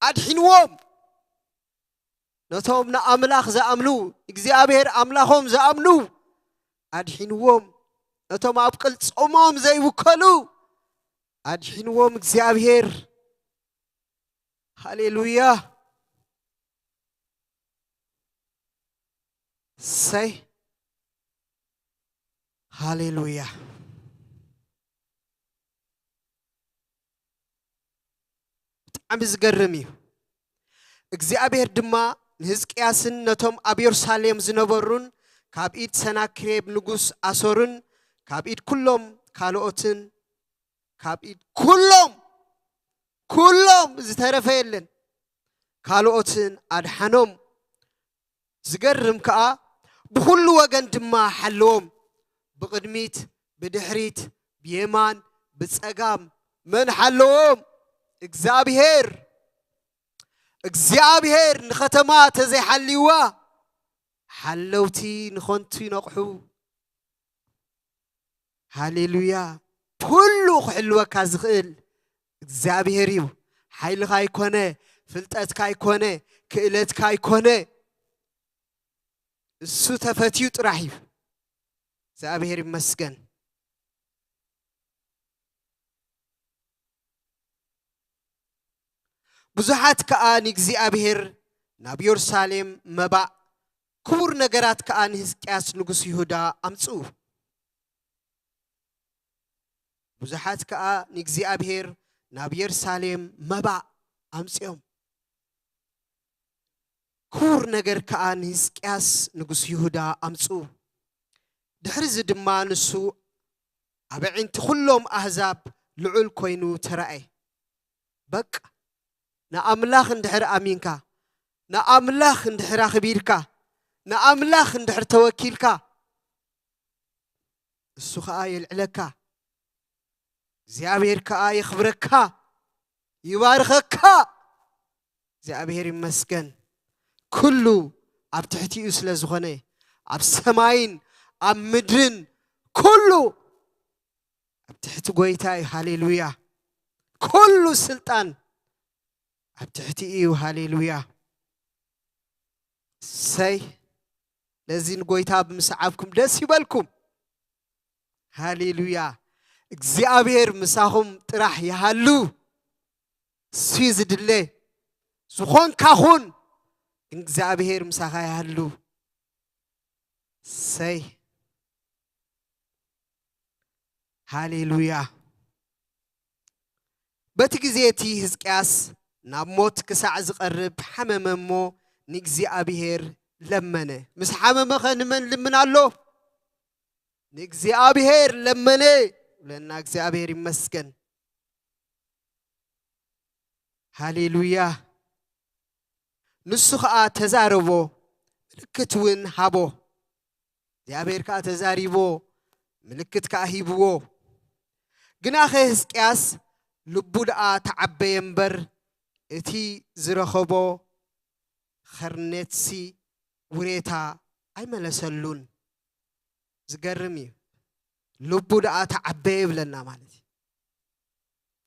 ኣድሒንዎም። ነቶም ንኣምላኽ ዝኣምኑ፣ እግዚኣብሔር ኣምላኾም ዝኣምኑ ኣድሒንዎም። ነቶም ኣብ ቅልጽሞም ዘይውከሉ ኣድሒንዎም እግዚኣብሔር። ሃሌሉያ። ሰይ። ሃሌሉያ። ብጣዕሚ ዝገርም እዩ። እግዚኣብሔር ድማ ንሕዝቅያስን ነቶም ኣብ የሩሳሌም ዝነበሩን ካብ ኢድ ሰናክሬብ ንጉስ ኣሶርን ካብ ኢድ ኩሎም ካልኦትን፣ ካብ ኢድ ኩሎም፣ ኩሎም ዝተረፈ የለን፣ ካልኦትን ኣድሓኖም። ዝገርም ከኣ ብኹሉ ወገን ድማ ሓለዎም። ብቕድሚት፣ ብድሕሪት፣ ብየማን፣ ብጸጋም መን ሓለዎም? እግዚኣብሔር። እግዚኣብሔር ንኸተማ ተዘይሓልይዋ ሓለውቲ ንኸንቱ ይነቕሑ። ሃሌሉያ። ኩሉ ክሕልወካ ዝኽእል እግዚኣብሔር እዩ። ሓይልኻ ኣይኮነ፣ ፍልጠትካ ኣይኮነ፣ ክእለትካ ኣይኮነ። እሱ ተፈትዩ ጥራሕ እዩ። እግዚኣብሔር ይመስገን። ብዙሓት ከኣ ንእግዚኣብሔር ናብ የሩሳሌም መባእ፣ ክቡር ነገራት ከኣ ንሕዝቅያስ ንጉስ ይሁዳ ኣምጽኡ። ብዙሓት ከኣ ንእግዚኣብሔር ናብ የሩሳሌም መባእ ኣምጺኦም። ክቡር ነገር ከኣ ንሕዝቅያስ ንጉስ ይሁዳ ኣምጽኡ። ድሕሪዚ ድማ ንሱ ኣብ ኣዒንቲ ኩሎም ኣህዛብ ልዑል ኮይኑ ተራእየ። በቃ፣ ንኣምላኽ እንድሕር ኣሚንካ፣ ንኣምላኽ እንድሕር ኣኽቢርካ፣ ንኣምላኽ እንድሕር ተወኪልካ፣ እሱ ኸኣ የልዕለካ፣ እግዚኣብሔር ከኣ የኽብረካ፣ ይባርኸካ። እግዚኣብሔር ይመስገን። ኩሉ ኣብ ትሕቲኡ ስለ ዝኾነ፣ ኣብ ሰማይን ኣብ ምድርን ኩሉ ኣብ ትሕቲ ጐይታ እዩ። ሃሌሉያ። ኩሉ ስልጣን ኣብ ትሕቲ እዩ። ሃሌሉያ። ሰይ ነዚ ንጎይታ ብምስዓብኩም ደስ ይበልኩም። ሃሌሉያ። እግዚኣብሔር ምሳኹም ጥራሕ ይሃሉ። እሱ እዩ ዝድለ። ዝኾንካ ኹን፣ ግን እግዚኣብሔር ምሳኻ ይሃሉ። ሰይ ሃሌሉያ። በቲ ግዜ እቲ ህዝቅያስ ናብ ሞት ክሳዕ ዝቐርብ ሓመመ እሞ ንእግዚኣብሔር ለመነ። ምስ ሓመመኸ ንመን ልምን ኣሎ? ንእግዚኣብሔር ለመነ። ብለና እግዚኣብሔር ይመስገን። ሃሌሉያ። ንሱ ኸኣ ተዛረቦ፣ ምልክት እውን ሃቦ። እግዚኣብሔር ከኣ ተዛሪቦ፣ ምልክት ከኣ ሂብዎ። ግናኸ ህዝቅያስ ልቡ ደኣ ተዓበየ እምበር፣ እቲ ዝረኸቦ ኸርነትሲ ውሬታ ኣይመለሰሉን። ዝገርም እዩ። ልቡ ደኣ ተዓበየ ይብለና ማለት እዩ።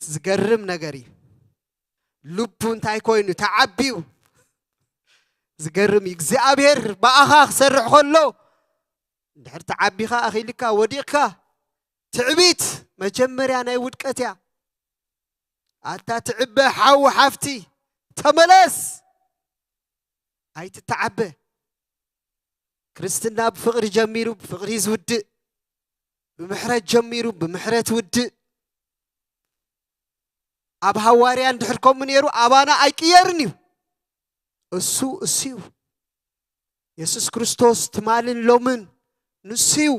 ዝገርም ነገር እዩ። ልቡ እንታይ ኮይኑ ተዓብዩ? ዝገርም እዩ። እግዚኣብሔር ብኣኻ ክሰርሕ ከሎ፣ እንድሕር ተዓቢኻ፣ ኣኺልካ፣ ወዲቕካ፣ ትዕቢት መጀመርያ ናይ ውድቀት እያ። ኣታ ትዕበ ሓው ሓፍቲ፣ ተመለስ። ኣይትተዓበ። ክርስትና ብፍቕሪ ጀሚሩ፣ ብፍቕሪ ዝውድእ፣ ብምሕረት ጀሚሩ፣ ብምሕረት ውድእ። ኣብ ሃዋርያ እንድሕር ከምኡ ነይሩ፣ ኣባና ኣይቅየርን እዩ። እሱ፣ እሱ እዩ። የሱስ ክርስቶስ ትማልን ሎምን ንሱ እዩ።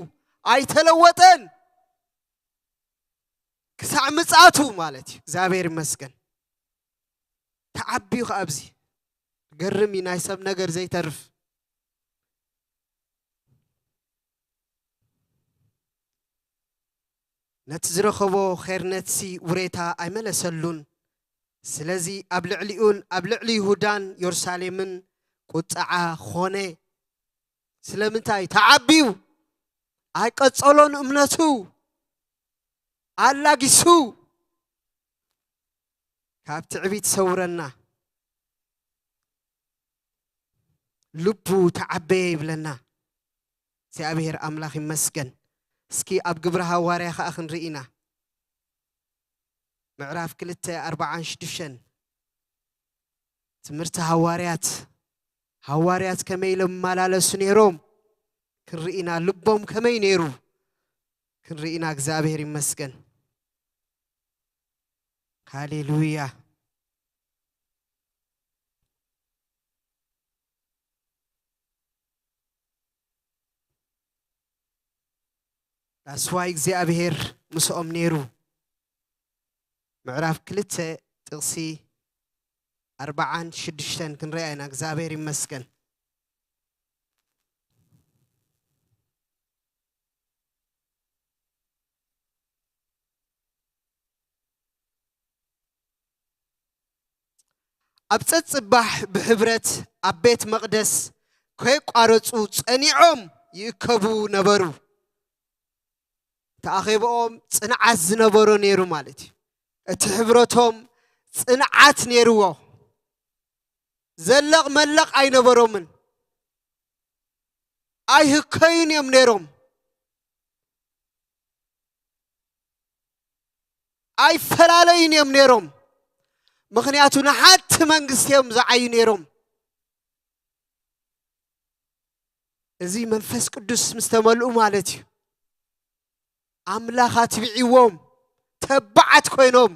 ኣይተለወጠን። ክሳዕ ምጽኣቱ ማለት እዩ። እግዚኣብሔር ይመስገን። ተዓብዩ ኸኣ ኣብዚ። ገርም እዩ፣ ናይ ሰብ ነገር ዘይተርፍ። ነቲ ዝረኸቦ ኼርነትሲ ውሬታ ኣይመለሰሉን። ስለዚ ኣብ ልዕሊኡን ኣብ ልዕሊ ይሁዳን የሩሳሌምን ቁጽዓ ኾነ። ስለምንታይ? ተዓብዩ። ኣይቀጸሎን እምነቱ። ኣላጊሱ። ካብ ትዕቢት ሰውረና። ልቡ ተዓበየ ይብለና። እግዚኣብሔር ኣምላኽ ይመስገን። እስኪ ኣብ ግብሪ ሃዋርያ ኸኣ ክንርኢ ኢና። ምዕራፍ ክልተ፣ ኣርባዓን ሽዱሽተን። ትምህርቲ ሃዋርያት፣ ሃዋርያት ከመይ ኢሎም ይመላለሱ ነይሮም ክንርኢ ኢና። ልቦም ከመይ ነይሩ ክንርኢ ኢና። እግዚኣብሔር ይመስገን። ሃሌሉያ። ዳስዋይ እግዚኣብሔር ምስኦም ነይሩ። ምዕራፍ ክልተ ጥቕሲ ኣርባዓን ሽዱሽተን ክንሪኣ ኢና። እግዚኣብሔር ይመስገን። ኣብ ጸጽባሕ ብሕብረት ኣብ ቤት መቕደስ ከየቋረጹ ጸኒዖም ይእከቡ ነበሩ። እቲ ኣኼብኦም ጽንዓት ዝነበሮ ነይሩ ማለት እዩ። እቲ ሕብረቶም ጽንዓት ነይርዎ። ዘለቕ መለቕ ኣይነበሮምን። ኣይህከዩን እዮም ነይሮም። ኣይፈላለዩን እዮም ነይሮም። ምኽንያቱ ንሓንቲ መንግስቲ እዮም ዝዓዩ ነይሮም። እዚ መንፈስ ቅዱስ ምስ ተመልኡ ማለት እዩ። ኣምላኽ ኣትቢዕዎም፣ ተባዓት ኮይኖም፣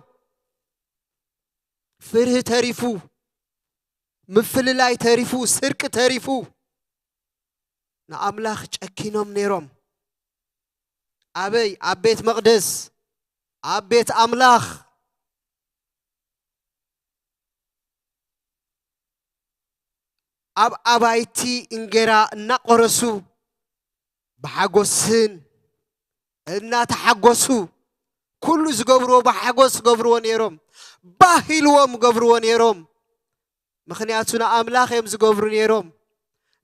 ፍርሂ ተሪፉ፣ ምፍልላይ ተሪፉ፣ ስርቂ ተሪፉ፣ ንኣምላኽ ጨኪኖም ነይሮም። ኣበይ? ኣብ ቤት መቕደስ፣ ኣብ ቤት ኣምላኽ። ኣብ ኣባይቲ እንጌራ እናቖረሱ ብሓጎስን እናተሓጎሱ ኩሉ ዝገብርዎ ብሓጎስ ዝገብርዎ ነይሮም። ባህ ኢልዎም ዝገብርዎ ነይሮም። ምኽንያቱ ንኣምላኽ እዮም ዝገብሩ ነይሮም።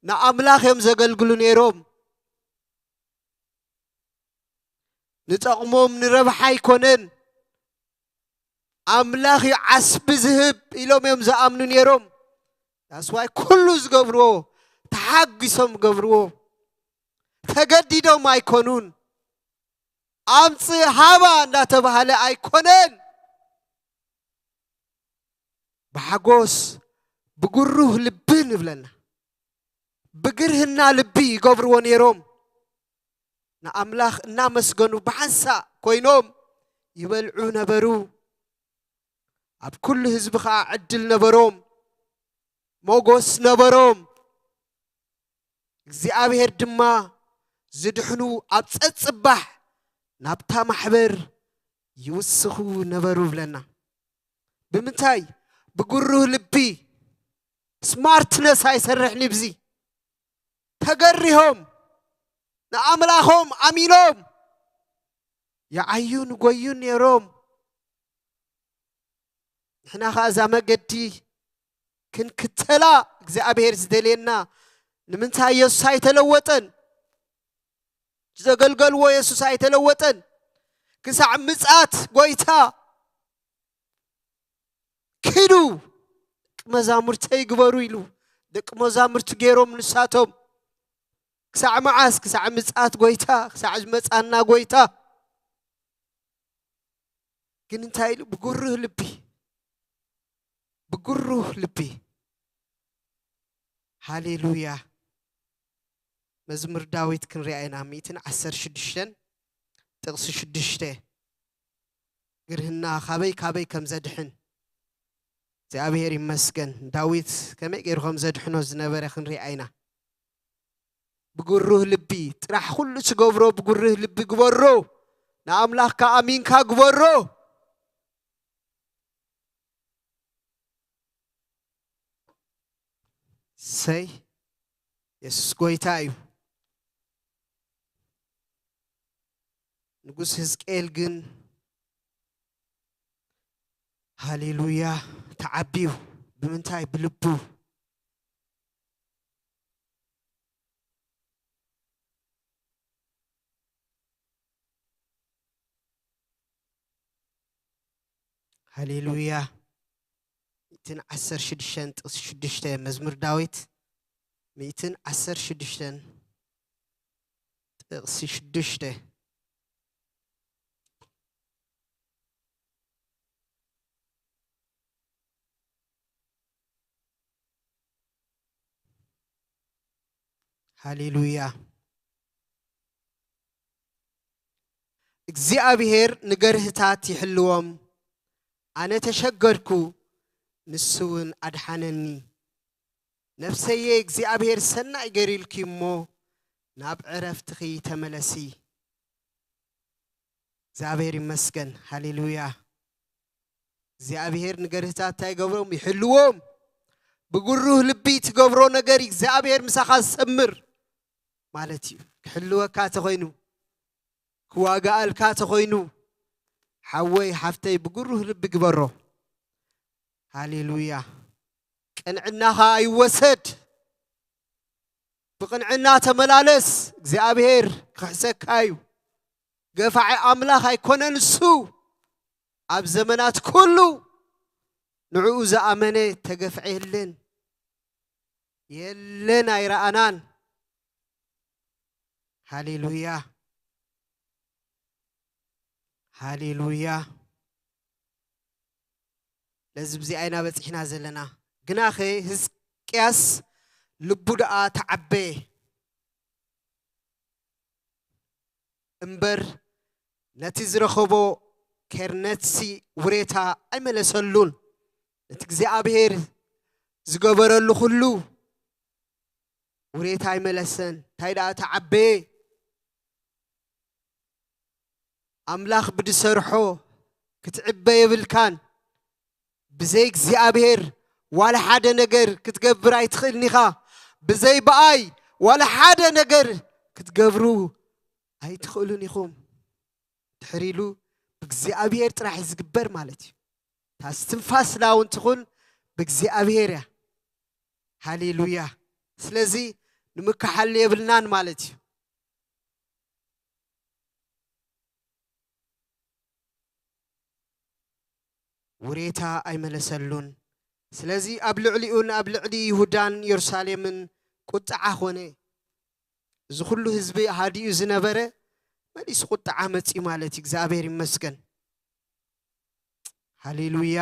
ንኣምላኽ እዮም ዘገልግሉ ነይሮም። ንጠቕሞም ንረብሓ ኣይኮነን። ኣምላኽ እዩ ዓስቢ ዝህብ ኢሎም እዮም ዝኣምኑ ነይሮም። ዳስዋይ ኩሉ ዝገብርዎ ተሓጒሶም ገብርዎ። ተገዲዶም ኣይኮኑን። ኣምጽእ ሃባ እንዳተባሃለ ኣይኮነን። ብሓጎስ ብጉሩህ ልቢ ንብለና። ብግርህና ልቢ ይገብርዎ ነይሮም። ንኣምላኽ እናመስገኑ ብሓንሳእ ኮይኖም ይበልዑ ነበሩ። ኣብ ኩሉ ህዝቢ ኸዓ ዕድል ነበሮም፣ ሞጎስ ነበሮም። እግዚኣብሔር ድማ ዝድሕኑ ኣብ ጸጽባሕ ናብታ ማሕበር ይውስኹ ነበሩ ብለና። ብምንታይ? ብጉሩህ ልቢ። ስማርትነስ ኣይሰርሕን ይብዚ። ተገሪሆም ንኣምላኾም ኣሚኖም ይዓዩን ጎዩን ነይሮም። ንሕና ኸዓ እዛ መገዲ ክንክተላ እግዚኣብሔር ዝደልየና ንምንታይ? የሱስ ኣይተለወጠን። ዘገልገልዎ የሱስ ኣይተለወጠን። ክሳዕ ምጽኣት ጎይታ ኪዱ ደቂ መዛሙርተይ ግበሩ ኢሉ ደቂ መዛሙርቱ ገይሮም ንሳቶም። ክሳዕ መዓስ? ክሳዕ ምጽኣት ጎይታ፣ ክሳዕ ዝመጻና ጎይታ። ግን እንታይ ኢሉ? ብጉሩህ ልቢ፣ ብጉሩህ ልቢ። ሃሌሉያ። መዝሙር ዳዊት ክንሪኣ ኢና፣ ሚእትን ዓሰርተ ሽዱሽተን ጥቕሲ ሽዱሽተ። ግርህና ካበይ ካበይ ከም ዘድሕን እግዚኣብሔር ይመስገን። ዳዊት ከመይ ገይሩ ከም ዘድሕኖ ዝነበረ ክንሪኣ ኢና። ብጉሩህ ልቢ ጥራሕ ኩሉ ትገብሮ ብጉሩህ ልቢ ግበሮ። ንኣምላኽካ ኣሚንካ ግበሮ። ሰይ የሱስ ጎይታ እዩ። ንጉስ ህዝቅኤል ግን ሃሌሉያ ተዓቢዩ። ብምንታይ? ብልቡ። ሃሌሉያ። ሚእትን ዓሰርተ ሽዱሽተን ጥቕሲ ሽዱሽተ፣ መዝሙር ዳዊት ሚእትን ዓሰርተ ሽዱሽተን ጥቕሲ ሽዱሽተ። ሃሌሉያ። እግዚኣብሔር ንገርህታት ይሕልዎም። ኣነ ተሸገርኩ፣ ንሱ እውን ኣድሓነኒ። ነፍሰየ እግዚኣብሔር ሰናይ ገይሩልኪ እሞ ናብ ዕረፍትኺ ተመለሲ። እግዚኣብሔር ይመስገን። ሃሌሉያ። እግዚኣብሔር ንገርህታት እንታይ ይገብሮም? ይሕልዎም። ብጉሩህ ልቢ ትገብሮ ነገር እግዚኣብሔር ምሳኻ ዝሰምር ማለት እዩ። ክሕልወካ ተኾይኑ፣ ክዋጋኣልካ ተኾይኑ፣ ሓወይ ሓፍተይ ብጉሩህ ልቢ ግበሮ። ሃሌሉያ። ቅንዕናኻ ኣይወሰድ። ብቕንዕና ተመላለስ፣ እግዚኣብሔር ክሕሰካ እዩ። ገፋዒ ኣምላኽ ኣይኮነን እሱ። ኣብ ዘመናት ኩሉ ንዕኡ ዝኣመነ ተገፍዐ የለን፣ የለን ኣይረኣናን። ሃሌሉያ፣ ሃሌሉያ። ለዚ ብዚኣ ኢና በጺሕና ዘለና። ግናኸ ህዝቅያስ ልቡ ደኣ ተዓበየ እምበር፣ ነቲ ዝረኸቦ ኬርነትሲ ውሬታ ኣይመለሰሉን። ነቲ እግዚኣብሔር ዝገበረሉ ኩሉ ውሬታ ኣይመለሰን። እንታይ ደኣ ተዓበየ? ኣምላኽ ብድሰርሖ ክትዕበ የብልካን። ብዘይ እግዚኣብሔር ዋላ ሓደ ነገር ክትገብር ኣይትኽእልን ኢኻ። ብዘይ ብኣይ ዋላ ሓደ ነገር ክትገብሩ ኣይትኽእሉን ኢኹም። ድሕር ኢሉ ብእግዚኣብሔር ጥራሕ እዩ ዝግበር ማለት እዩ። እታ እስትንፋስ ላውን ትኹን ብእግዚኣብሔር እያ። ሃሌሉያ። ስለዚ ንምክሓል የብልናን ማለት እዩ። ውሬታ ኣይመለሰሉን። ስለዚ ኣብ ልዕሊኡን ኣብ ልዕሊ ይሁዳን የሩሳሌምን ቁጥዓ ኾነ። እዚ ኩሉ ህዝቢ ሃዲኡ ዝነበረ መሊሱ ቁጥዓ መጺኡ ማለት እዩ። እግዚኣብሔር ይመስገን። ሃሌሉያ።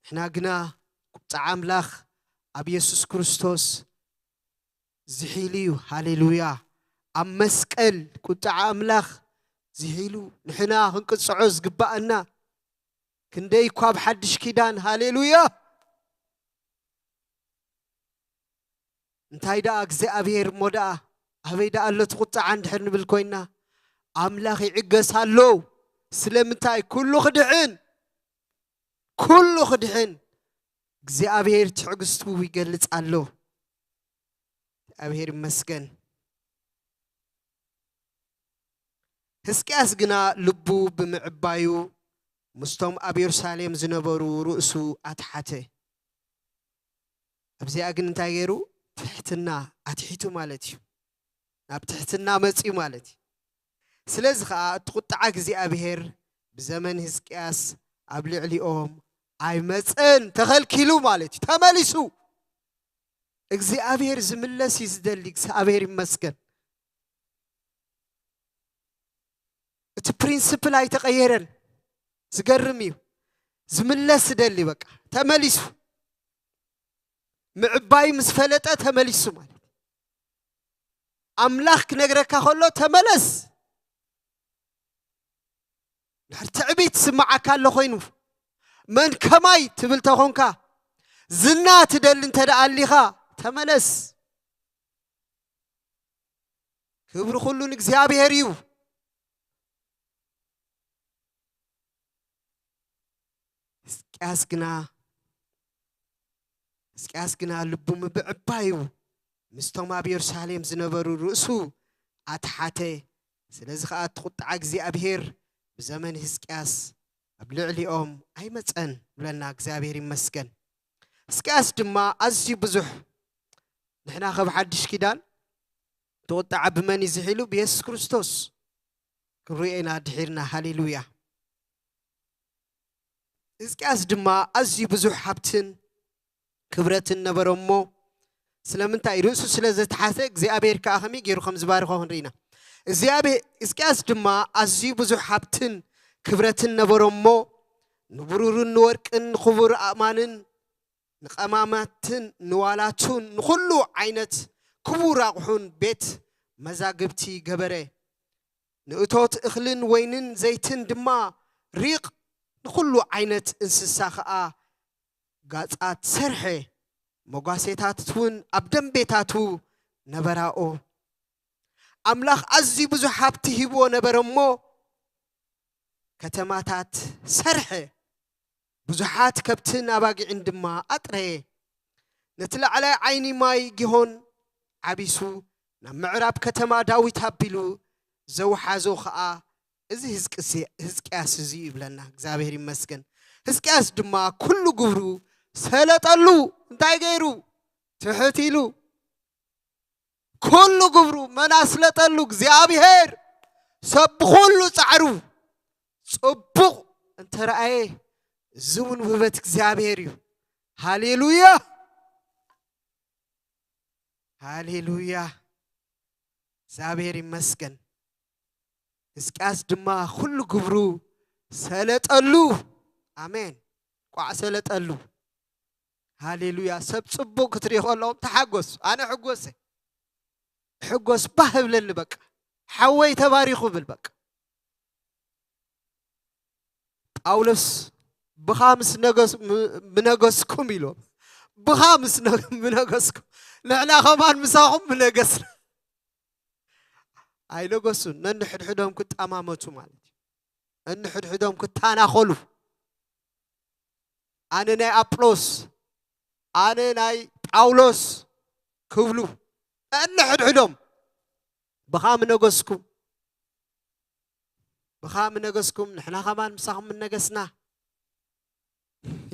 ንሕና ግና ቁጥዓ ኣምላኽ ኣብ የሱስ ክርስቶስ ዝሒሉ እዩ። ሃሌሉያ። ኣብ መስቀል ቁጥዓ ኣምላኽ ዝሒሉ ንሕና ክንቅጽዖ ዝግባኣና ክንደይ እኳ ኣብ ሓድሽ ኪዳን። ሃሌሉያ። እንታይ ደኣ እግዚኣብሔር እሞ ደኣ ኣበይ ደኣ ኣሎ እቲ ቁጥዓ እንድሕር ንብል ኮይና፣ ኣምላኽ ይዕገስ ኣሎ። ስለምንታይ? ኩሉ ክድሕን፣ ኩሉ ክድሕን እግዚኣብሔር ትዕግስቱ ይገልጽ ኣሎ። እግዚኣብሔር ይመስገን። ህዝቅያስ ግና ልቡ ብምዕባዩ ምስቶም ኣብ የሩሳሌም ዝነበሩ ርእሱ ኣትሓተ። ኣብዚኣ ግን እንታይ ገይሩ? ትሕትና ኣትሒቱ ማለት እዩ። ናብ ትሕትና መጺኡ ማለት እዩ። ስለዚ ኸኣ እቲ ቁጥዓ እግዚኣብሔር ብዘመን ህዝቅያስ ኣብ ልዕሊኦም ኣይመጸን፣ ተኸልኪሉ ማለት እዩ። ተመሊሱ። እግዚኣብሔር ዝምለስ እዩ ዝደሊ። እግዚኣብሔር ይመስገን። እቲ ፕሪንስፕል ኣይተቐየረን። ዝገርም እዩ። ዝምለስ ዝደሊ በቃ ተመሊሱ። ምዕባይ ምስ ፈለጠ ተመሊሱ ማለት። ኣምላኽ ክነግረካ ከሎ ተመለስ። ድሕር ትዕቢት ስምዓካ ኣሎ ኮይኑ፣ መን ከማይ ትብል ተኾንካ፣ ዝና ትደሊ እንተ ደኣ ኣሊኻ፣ ተመለስ። ክብሪ ኩሉ ንእግዚኣብሔር እዩ። ህዝቅያስ ግና፣ ህዝቅያስ ግና ልቡ ምብዕባዩ ምስቶም ኣብ የሩሳሌም ዝነበሩ ርእሱ ኣትሓተ። ስለዚ ኸኣ እቲ ቁጥዓ እግዚኣብሔር ብዘመን ህዝቅያስ ኣብ ልዕሊኦም ኣይመጸን ይብለና። እግዚኣብሔር ይመስገን። ህዝቅያስ ድማ ኣዝዩ ብዙሕ፣ ንሕና ከብ ሓድሽ ኪዳን እቲ ቁጥዓ ብመን እዩ ዝሒሉ? ብየሱስ ክርስቶስ ክንሪኦ ኢና ድሒርና። ሃሌሉያ። ህዝቅያስ ድማ ኣዝዩ ብዙሕ ሃብትን ክብረትን ነበሮ እሞ፣ ስለምንታይ? ርእሱ ስለ ዘትሓተ እግዚኣብሔር ከኣ ከመይ ገይሩ ከም ዝባርኾ ክንርኢ ኢና። እግዚኣብሔር፣ ህዝቅያስ ድማ ኣዝዩ ብዙሕ ሃብትን ክብረትን ነበሮ እሞ፣ ንብሩርን ንወርቅን ንኽቡር ኣእማንን ንቐማማትን ንዋላቱን ንኹሉ ዓይነት ክቡር ኣቑሑን ቤት መዛግብቲ ገበረ። ንእቶት እኽልን ወይንን ዘይትን ድማ ሪቕ ንኹሉ ዓይነት እንስሳ ኸኣ ጋጻት ሰርሐ። መጓሴታት እውን ኣብ ደንቤታቱ ነበራኦ። ኣምላኽ ኣዝዩ ብዙሕ ሃብቲ ሂብዎ ነበረ እሞ፣ ከተማታት ሰርሐ፣ ብዙሓት ከብትን ኣባጊዕን ድማ ኣጥረየ። ነቲ ላዕላይ ዓይኒ ማይ ጊሆን ዓቢሱ፣ ናብ ምዕራብ ከተማ ዳዊት ኣቢሉ ዘውሓዞ ኸኣ እዚ ህዝቅስ-፣ ህዝቅያስ እዚ እዩ ይብለና። እግዚኣብሔር ይመስገን። ህዝቅያስ ድማ ኩሉ ግብሩ ሰለጠሉ። እንታይ ገይሩ? ትሕት ኢሉ። ኩሉ ግብሩ መን ኣስለጠሉ? እግዚኣብሔር። ሰብ ብኹሉ ጻዕሩ ጽቡቕ እንተረኣየ፣ እዚ እውን ውህበት እግዚኣብሔር እዩ። ሃሌሉያ፣ ሃሌሉያ። እግዚኣብሔር ይመስገን። ህዝቅያስ ድማ ኩሉ ግብሩ ሰለጠሉ። ኣሜን። ቋዕ ሰለጠሉ። ሃሌሉያ። ሰብ ጽቡቕ ክትርኢ ከለዎም ተሓጎስ። ኣነ ሕጎሰ። ሕጎስ ባህ እብለኒ በቃ። ሓወይ ተባሪኹ ብል በቃ። ጳውሎስ ብኻ ምስ ነገስ-፣ ም-፣ ምነገስኩም ኢሎም። ብኻ ምስ ነ-፣ ምነገስኩም። ንሕና ከማን ምሳኹም ምነገስና። ኣይነገሱን። ነንሕድሕዶም ክጠማመቱ ማለት እዩ። ነንሕድሕዶም ክታናኸሉ። ኣነ ናይ ኣጵሎስ፣ ኣነ ናይ ጳውሎስ ክብሉ። ነንሕድሕዶም ብኻ ምነገስኩም። ብኻ ምነገስኩም፣ ንሕና ኸማን ምሳኹም ምነገስና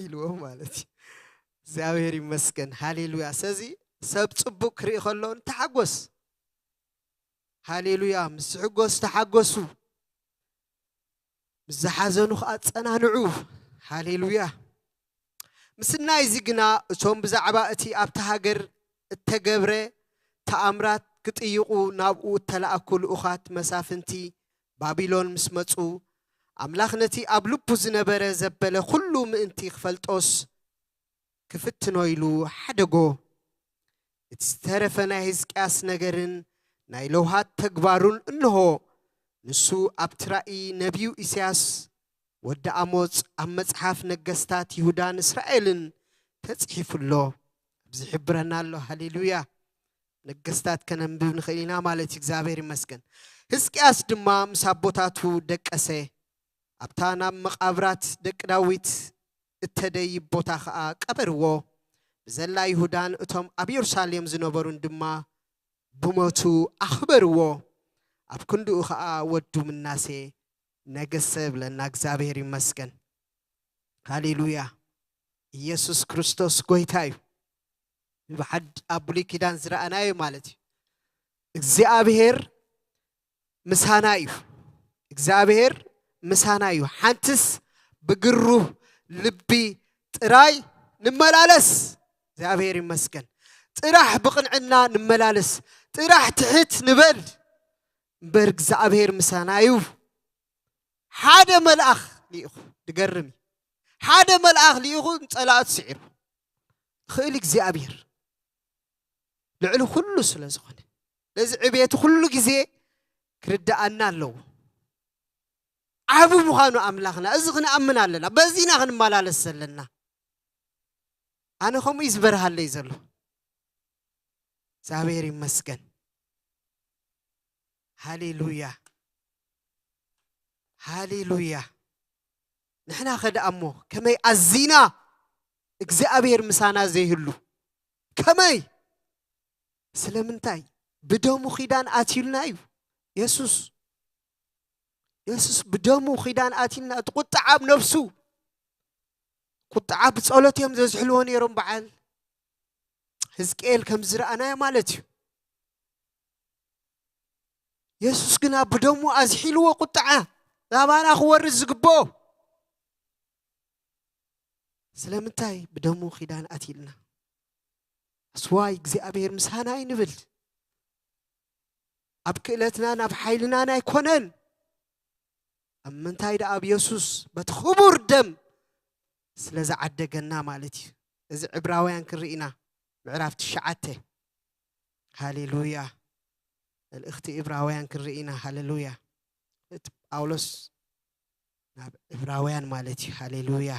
ኢልዎ ማለት እዩ። እግዚኣብሔር ይመስገን፣ ሃሌሉያ። ስለዚ ሰብ ጽቡቕ ክርኢ ከሎ ንተሓጎስ። ሃሌሉያ። ምስ ዝሕጎስ ተሓጎሱ፣ ምስ ዝሓዘኑ ኸዓ ጸናንዑ። ሃሌሉያ። ምስናይ እዚ ግና እቶም ብዛዕባ እቲ ኣብታ ሃገር እተገብረ ተኣምራት ክጥይቑ ናብኡ እተላእኩ ልኡኻት መሳፍንቲ ባቢሎን ምስ መጹ፣ ኣምላኽ ነቲ ኣብ ልቡ ዝነበረ ዘበለ ኹሉ ምእንቲ ክፈልጦስ ክፍትኖ ኢሉ ሓደጎ። እቲ ዝተረፈ ናይ ህዝቅያስ ነገርን ናይ ለውሃት ተግባሩን እንሆ፣ ንሱ ኣብቲ ራእይ ነቢዩ ኢሳያስ ወዲ ኣሞጽ ኣብ መጽሓፍ ነገስታት ይሁዳን እስራኤልን ተጽሒፉ ኣሎ። ኣብዚ ይሕብረና ኣሎ። ሃሌሉያ። ነገስታት ከነንብብ ንኽእል ኢና ማለት እዩ። እግዚኣብሔር ይመስገን። ህዝቅያስ ድማ ምስ ኣቦታቱ ደቀሰ። ኣብታ ናብ መቓብራት ደቂ ዳዊት እተደይብ ቦታ ኸኣ ቀበርዎ። ብዘላ ይሁዳን እቶም ኣብ የሩሳሌም ዝነበሩን ድማ ብሞቱ ኣኽበርዎ። ኣብ ክንድኡ ኸኣ ወዱ ምናሴ ነገሰ ብለና። እግዚኣብሔር ይመስገን። ሃሌሉያ። ኢየሱስ ክርስቶስ ጎይታ እዩ። ብሓድ ኣብ ብሉይ ኪዳን ዝረኣናዮ ማለት እዩ። እግዚኣብሔር ምሳና እዩ። እግዚኣብሔር ምሳና እዩ። ሓንትስ ብግሩህ ልቢ ጥራይ ንመላለስ። እግዚኣብሔር ይመስገን። ጥራሕ ብቕንዕና ንመላለስ። ጥራሕ ትሕት ንበል። እምበር እግዚኣብሔር ምሳና እዩ። ሓደ መልኣኽ ልኢኹ፣ ድገርም እዩ። ሓደ መልኣኽ ልኢኹ ንጸላእቱ ስዒሩ። ክእል እግዚኣብሔር ልዕሊ ኩሉ ስለ ዝኾነ፣ ነዚ ዕቤቱ ኩሉ ግዜ ክርድኣና ኣለዎ። ዓቢ ምዃኑ ኣምላኽና፣ እዚ ክንኣምን ኣለና። በዚና ክንመላለስ ዘለና። ኣነ ከምኡ እዩ ዝበርሃለይ ዘሎ። እግዚኣብሔር ይመስገን። ሃሌሉያ። ሃሌሉያ። ንሕና ኸ ደኣ እሞ ከመይ ኣዚና እግዚኣብሔር ምሳና ዘይህሉ? ከመይ? ስለምንታይ? ብደሙ ኺዳን ኣትዩልና እዩ። የሱስ፣ የሱስ ብደሙ ኺዳን ኣትዩልና። እቲ ቁጥዓ ኣብ ነፍሱ፣ ቁጥዓ ብጸሎት እዮም ዘዝሕልዎ ነይሮም በዓል ህዝቅኤል ከም ዝረኣናዮ ማለት እዩ። የሱስ ግና ብደሙ ኣዝሒልዎ ቁጥዓ ናባና ክወርድ ዝግብኦ። ስለምንታይ? ብደሙ ኺዳን ኣትይልና። ኣስዋይ እግዚኣብሔር ምሳና እዩ ንብል። ኣብ ክእለትናን ኣብ ሓይልናን ኣይኮነን። ኣብ ምንታይ ደኣ? ኣብ የሱስ በቲ ክቡር ደም ስለ ዝዓደገና ማለት እዩ። እዚ ዕብራውያን ክንርኢ ኢና፣ ምዕራፍ ትሽዓተ። ሃሌሉያ። መልእኽቲ ዕብራውያን ክንርኢ ኢና። ሃሌሉያ። እቲ ጳውሎስ ናብ ዕብራውያን ማለት እዩ። ሃሌሉያ።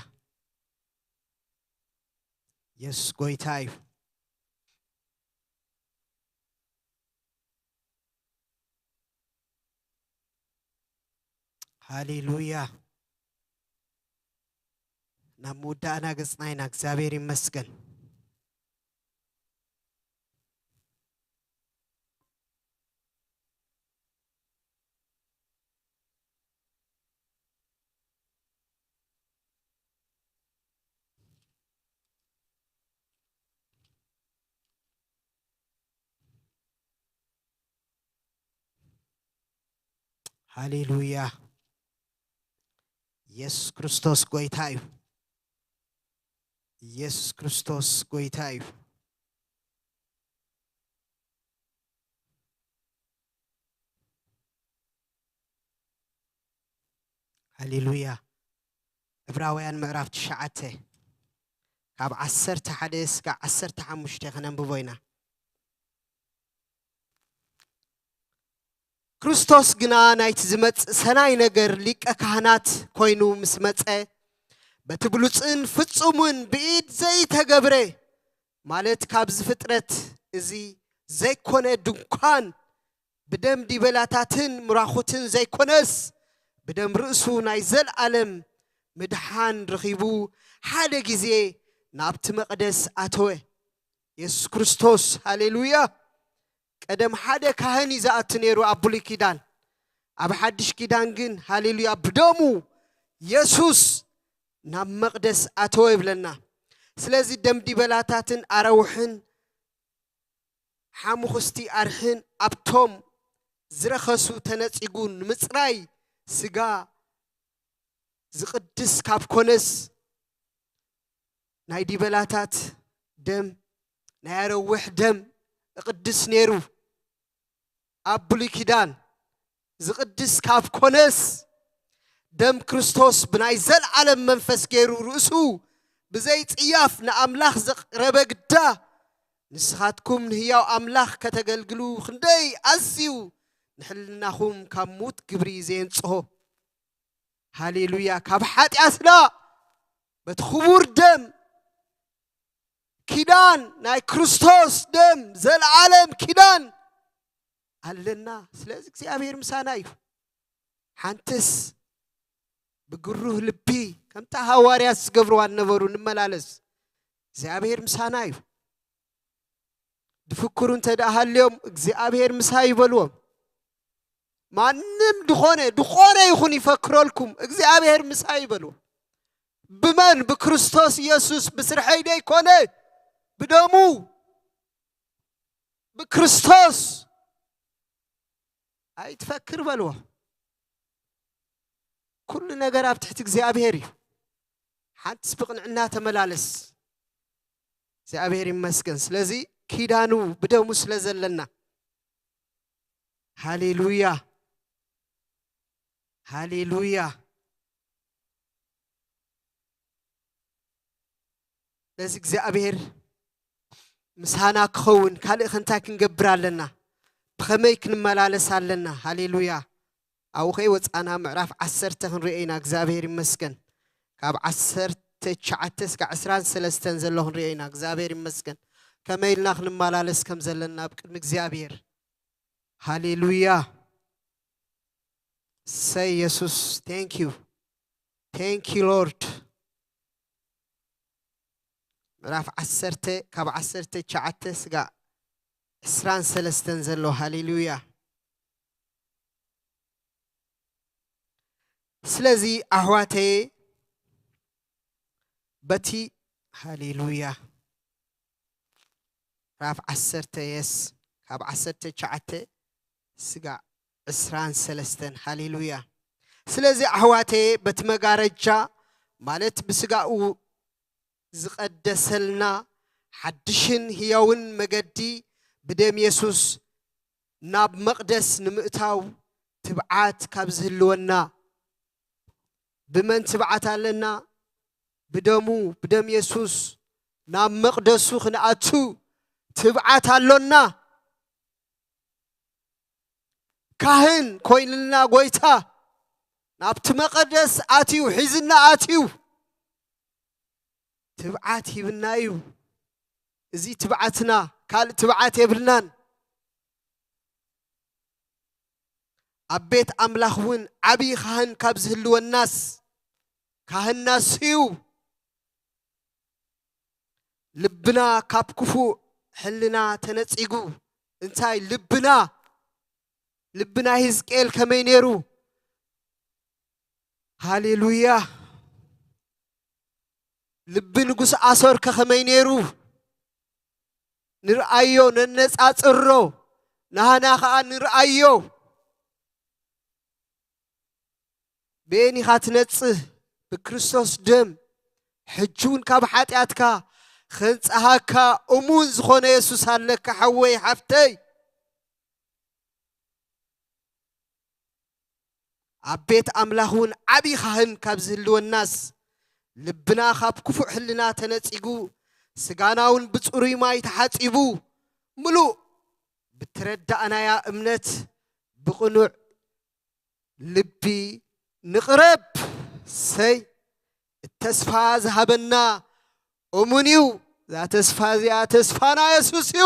የሱስ ጎይታ እዩ። ሃሌሉያ። ናብ መወዳእና ገጽና ኢና። እግዚኣብሔር ይመስገን። ሃሌሉያ። ኢየሱስ ክርስቶስ ጎይታ እዩ። ኢየሱስ ክርስቶስ ጎይታ እዩ። ሃሌሉያ። ዕብራውያን ምዕራፍ ትሽዓተ ካብ ዓሰርተ ሓደ እስከ ዓሰርተ ሓሙሽተ ከነንብቦ ኢና። ክርስቶስ ግና ናይቲ ዝመጽእ ሰናይ ነገር ሊቀ ካህናት ኮይኑ ምስ መጸ፣ በቲ ብሉጽን ፍጹምን ብኢድ ዘይተገብረ፣ ማለት ካብዚ ፍጥረት እዚ ዘይኮነ ድንኳን፣ ብደም ዲበላታትን ምራኹትን ዘይኮነስ፣ ብደም ርእሱ ናይ ዘለኣለም ምድሓን ረኺቡ፣ ሓደ ግዜ ናብቲ መቕደስ ኣተወ። የሱስ ክርስቶስ፣ ሃሌሉያ! ቀደም ሓደ ካህን እዩ ዝኣቱ ነይሩ ኣብ ብሉይ ኪዳን። ኣብ ሓድሽ ኪዳን ግን፣ ሃሌሉያ፣ ብደሙ የሱስ ናብ መቕደስ ኣተወ ይብለና። ስለዚ ደም ዲበላታትን ኣራውሕን ሓሙኽስቲ ኣርሕን ኣብቶም ዝረኸሱ ተነጺጉ ንምጽራይ ስጋ ዝቕድስ ካብ ኮነስ ናይ ዲበላታት ደም ናይ ኣረውሕ ደም እቕድስ ነይሩ። ኣብ ብሉይ ኪዳን ዝቕድስ ካብ ኮነስ ደም ክርስቶስ ብናይ ዘለዓለም መንፈስ ገይሩ ርእሱ ብዘይ ጽያፍ ንኣምላኽ ዘቕረበ ግዳ ንስኻትኩም ንህያው ኣምላኽ ከተገልግሉ ክንደይ ኣዝዩ ንሕልናኹም ካብ ሙት ግብሪ ዘየንጽሆ። ሃሌሉያ! ካብ ሓጢኣትና በቲ ክቡር ደም ኪዳን ናይ ክርስቶስ ደም ዘለዓለም ኪዳን ኣለና። ስለዚ እግዚኣብሔር ምሳና እዩ። ሓንትስ ብግሩህ ልቢ ከምታ ሃዋርያት ዝገብርዋ ነበሩ ንመላለስ። እግዚኣብሔር ምሳና እዩ። ድፍክሩ እንተ ደኣ ሃልዮም እግዚኣብሔር ምሳይ ይበልዎም። ማንም ድኾነ ድኾነ ይኹን ይፈክረልኩም እግዚኣብሔር ምሳይ ይበልዎም። ብመን? ብክርስቶስ ኢየሱስ። ብስርሐይ ደይኮነ፣ ብደሙ፣ ብክርስቶስ። ኣይትፈክር በልዎ። ኩሉ ነገር ኣብ ትሕቲ እግዚኣብሔር እዩ። ሓንትስ ብቕንዕና ተመላለስ። እግዚኣብሔር ይመስገን። ስለዚ ኪዳኑ ብደሙ ስለ ዘለና። ሃሌሉያ፣ ሃሌሉያ። ነዚ እግዚኣብሔር ምሳና ክኸውን ካልእ ከ እንታይ ክንገብር ኣለና? ብኸመይ ክንመላለስ ኣለና? ሃሌሉያ። ኣብኡ ከይወፃና ምዕራፍ ዓሰርተ ክንሪኦ ኢና። እግዚኣብሔር ይመስገን። ካብ ዓሰርተ ትሽዓተ እስካብ ዕስራን ሰለስተን ዘሎ ክንሪኦ ኢና። እግዚኣብሔር ይመስገን። ከመይ ኢልና ክንመላለስ ከም ዘለና ኣብ ቅድሚ እግዚኣብሔር። ሃሌሉያ። ሰይ የሱስ፣ thank you, thank you Lord። ምዕራፍ ዓሰርተ ካብ ዓሰርተ ትሽዓተ ስጋ ዕስራን ሰለስተን ዘሎ። ሃሌሉያ። ስለዚ ኣሕዋተየ በቲ፣ ሃሌሉያ፣ ምዕራፍ ዓሰርተ የስ ካብ ዓሰርተ ትሽዓተ ስጋ ዕስራን ሰለስተን። ሃሌሉያ። ስለዚ ኣሕዋተየ በቲ መጋረጃ ማለት ብስጋኡ ዝቐደሰልና ሓድሽን ህያውን መገዲ ብደም የሱስ ናብ መቕደስ ንምእታው ትብዓት ካብ ዝህልወና። ብመን ትብዓት ኣለና? ብደሙ፣ ብደም የሱስ ናብ መቕደሱ ክንኣቱ ትብዓት ኣሎና። ካህን ኮይንልና ጎይታ ናብቲ መቐደስ ኣትዩ፣ ሒዝና ኣትዩ። ትብዓት ሂብና እዩ። እዚ ትብዓትና፣ ካልእ ትብዓት የብልናን። ኣብ ቤት ኣምላኽ እውን ዓብዪ ካህን ካብ ዝህልወናስ፣ ካህንናስ እዩ። ልብና ካብ ክፉእ ሕልና ተነጺጉ። እንታይ ልብና፣ ልቢ ናይ ህዝቅኤል ከመይ ነይሩ? ሃሌሉያ። ልቢ ንጉስ ኣሶር ከ ከመይ ነይሩ? ንርኣዮ፣ ነነጻጽሮ፣ ናህና ኸኣ ንርኣዮ። በየን ኢኻ ትነጽህ? ብክርስቶስ ደም። ሕጂ እውን ካብ ሓጢኣትካ ኸንጽሃካ እሙን ዝኾነ የሱስ ኣለካ፣ ሓወይ፣ ሓፍተይ። ኣብ ቤት ኣምላኽ እውን ዓብዪ ኻህን ካብ ዝህልወናስ፣ ልብና ካብ ክፉእ ሕልና ተነጺጉ፣ ስጋና እውን ብጽሩይ ማይ ተሓጺቡ፣ ምሉእ ብትረዳእናያ እምነት ብቕኑዕ ልቢ ንቕረብ። ሰይ፣ ተስፋ ዝሃበና እሙን እዩ። እዛ ተስፋ እዚኣ ተስፋና የሱስ እዩ።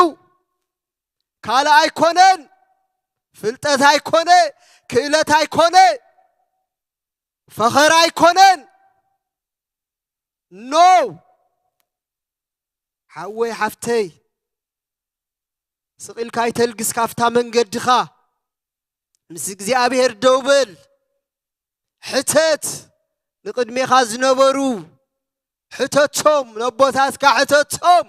ካልእ ኣይኮነን። ፍልጠት ኣይኮነ፣ ክእለት ኣይኮነ፣ ፈኸር ኣይኮነን። ኖ፣ ሓወይ ሓፍተይ፣ ስቕ ኢልካ ኣይተልግስ ካብታ መንገድኻ። ምስ እግዚኣብሔር ደው በል። ሕተት። ንቕድሜኻ ዝነበሩ ሕተቶም፣ ነቦታትካ ሕተቶም።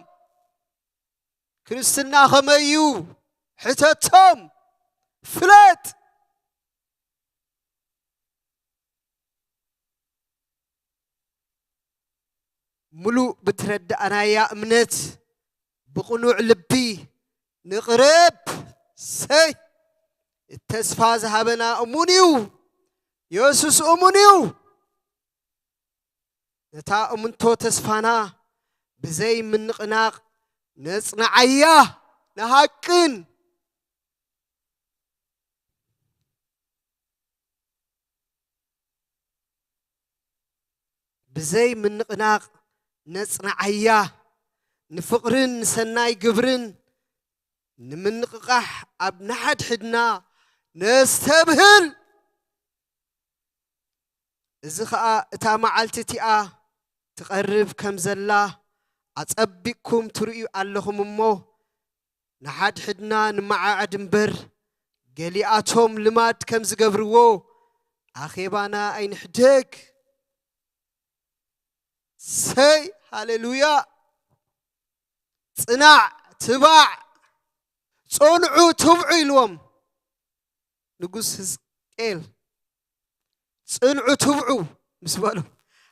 ክርስትና ከመይ እዩ? ሕተቶም። ፍለጥ። ምሉእ ብትረዳእናያ እምነት ብቕኑዕ ልቢ ንቕረብ። ሰይ፣ ተስፋ ዝሃበና እሙን እዩ። የሱስ እሙን እዩ። ነታ እምንቶ ተስፋና ብዘይ ምንቕናቕ ነጽንዓያ። ንሃቅን ብዘይ ምንቕናቕ ነጽንዓያ። ንፍቕርን ንሰናይ ግብርን ንምንቕቓሕ ኣብ ንሓድሕድና ነስተብህል። እዚ ኸኣ እታ መዓልቲ እቲኣ ትቐርብ ከም ዘላ ኣጸቢቕኩም ትርእዩ ኣለኹም እሞ፣ ንሓድሕድና ንመዓዓድ እምበር፣ ገሊኣቶም ልማድ ከም ዝገብርዎ ኣኼባና ኣይንሕደግ። ሰይ፣ ሃሌሉያ። ጽናዕ፣ ትባዕ፣ ጽንዑ፣ ትብዑ ኢልዎም ንጉስ ህዝቅኤል። ጽንዑ፣ ትብዑ ምስ በሎም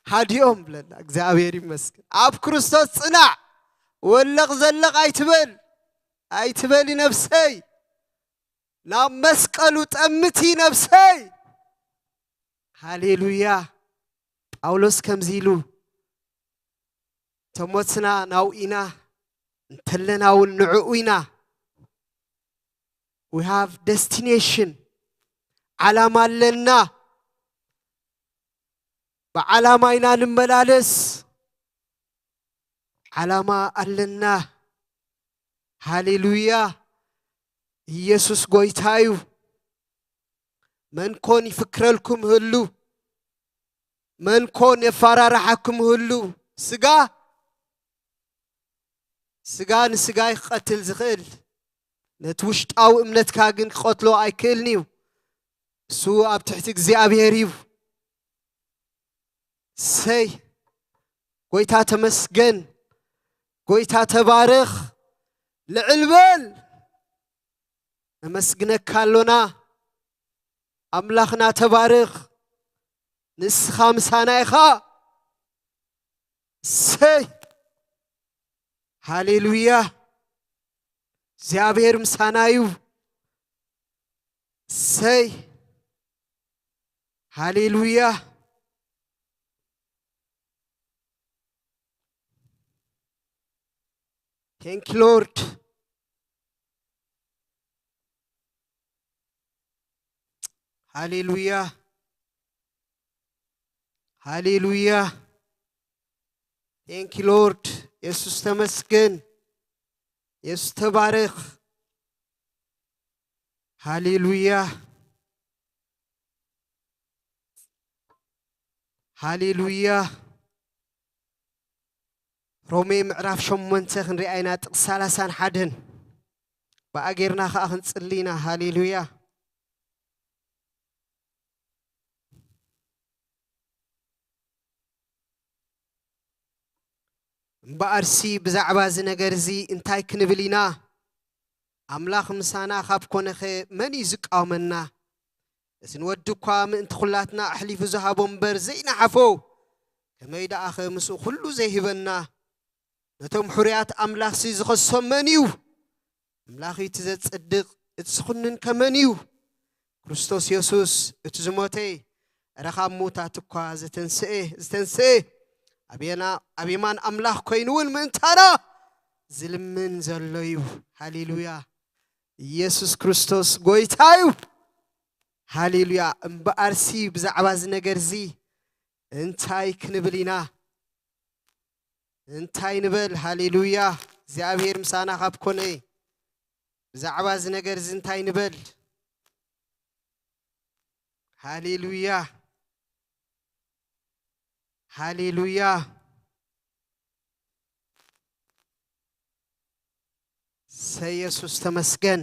ሃዲኦም ብለና። እግዚኣብሔር ይመስገን። ኣብ ክርስቶስ ጽናዕ፣ ወለቕ ዘለቕ ኣይትበል፣ ኣይትበሊ ነፍሰይ፣ ናብ መስቀሉ ጠምቲ ነፍሰይ። ሃሌሉያ። ጳውሎስ ከምዚ ኢሉ፣ እንተሞትና ናብኡ ኢና፣ እንተለና እውን ንዕኡ ኢና። We have destination። ዓላማ ኣለና። ብዓላማ ኢና ንመላለስ። ዓላማ ኣለና። ሃሌሉያ። ኢየሱስ ጎይታ እዩ። መን ኮን ይፍክረልኩም ህሉ? መን ኮን የፈራርሓኩም ህሉ? ስጋ፣ ስጋ ንስጋ እዩ ክቐትል ዝኽእል። ነቲ ውሽጣዊ እምነትካ ግን ክቐትሎ ኣይክእልን እዩ። እሱ ኣብ ትሕቲ እግዚኣብሔር እዩ። ሰይ፣ ጎይታ ተመስገን፣ ጎይታ ተባረኽ፣ ልዕል በል። ነመስግነካ ኣሎና። ኣምላኽና ተባረኽ። ንስኻ ምሳና ኢኻ። ሰይ፣ ሃሌሉያ። እግዚኣብሔር ምሳና እዩ። ሰይ፣ ሃሌሉያ። Thank you, Lord. ሃሌሉያ፣ ሃሌሉያ። Thank you, Lord. የሱስ ተመስገን። የሱስ ተባረኽ። ሃሌሉያ፣ ሃሌሉያ። ሮሜ ምዕራፍ ሸሞንተ ክንሪኣ ኢና፣ ጥቕሲ ሰላሳን ሓደን። ብኣ ጌርና ኸኣ ክንጽሊ ኢና። ሃሌሉያ። እምበኣርሲ ብዛዕባ እዚ ነገር እዚ እንታይ ክንብል ኢና? ኣምላኽ ምሳና ካብ ኮነኸ መን እዩ ዝቃወመና? እቲ ንወዱ እኳ ምእንቲ ኹላትና ኣሕሊፉ ዝሃቦ እምበር ዘይነሓፎ፣ ከመይ ደኣኸ ምስኡ ኹሉ ዘይህበና? ነቶም ሕሩያት ኣምላኽሲ ዝኸሶም መን እዩ? ኣምላኽ እዩ እቲ ዘጽድቕ፣ እቲ ዝኹንን ከ መን እዩ? ክርስቶስ የሱስ እቲ ዝሞተ፣ እረ ካብ ምዉታት እኳ ዘተንስኤ፣ ዝተንስኤ፣ ኣብ የና-፣ ኣብ የማን ኣምላኽ ኮይኑ እውን ምእንታና ዝልምን ዘሎ እዩ። ሃሌሉያ! ኢየሱስ ክርስቶስ ጐይታ እዩ። ሃሌሉያ! እምበኣርሲ ብዛዕባ እዚ ነገር እዚ እንታይ ክንብል ኢና? እንታይ ንበል? ሃሌሉያ! እግዚኣብሔር ምሳና ካብ ኮነ፣ ብዛዕባ እዚ ነገር እዚ እንታይ ንበል? ሃሌሉያ! ሃሌሉያ! ሰ-፣ የሱስ ተመስገን።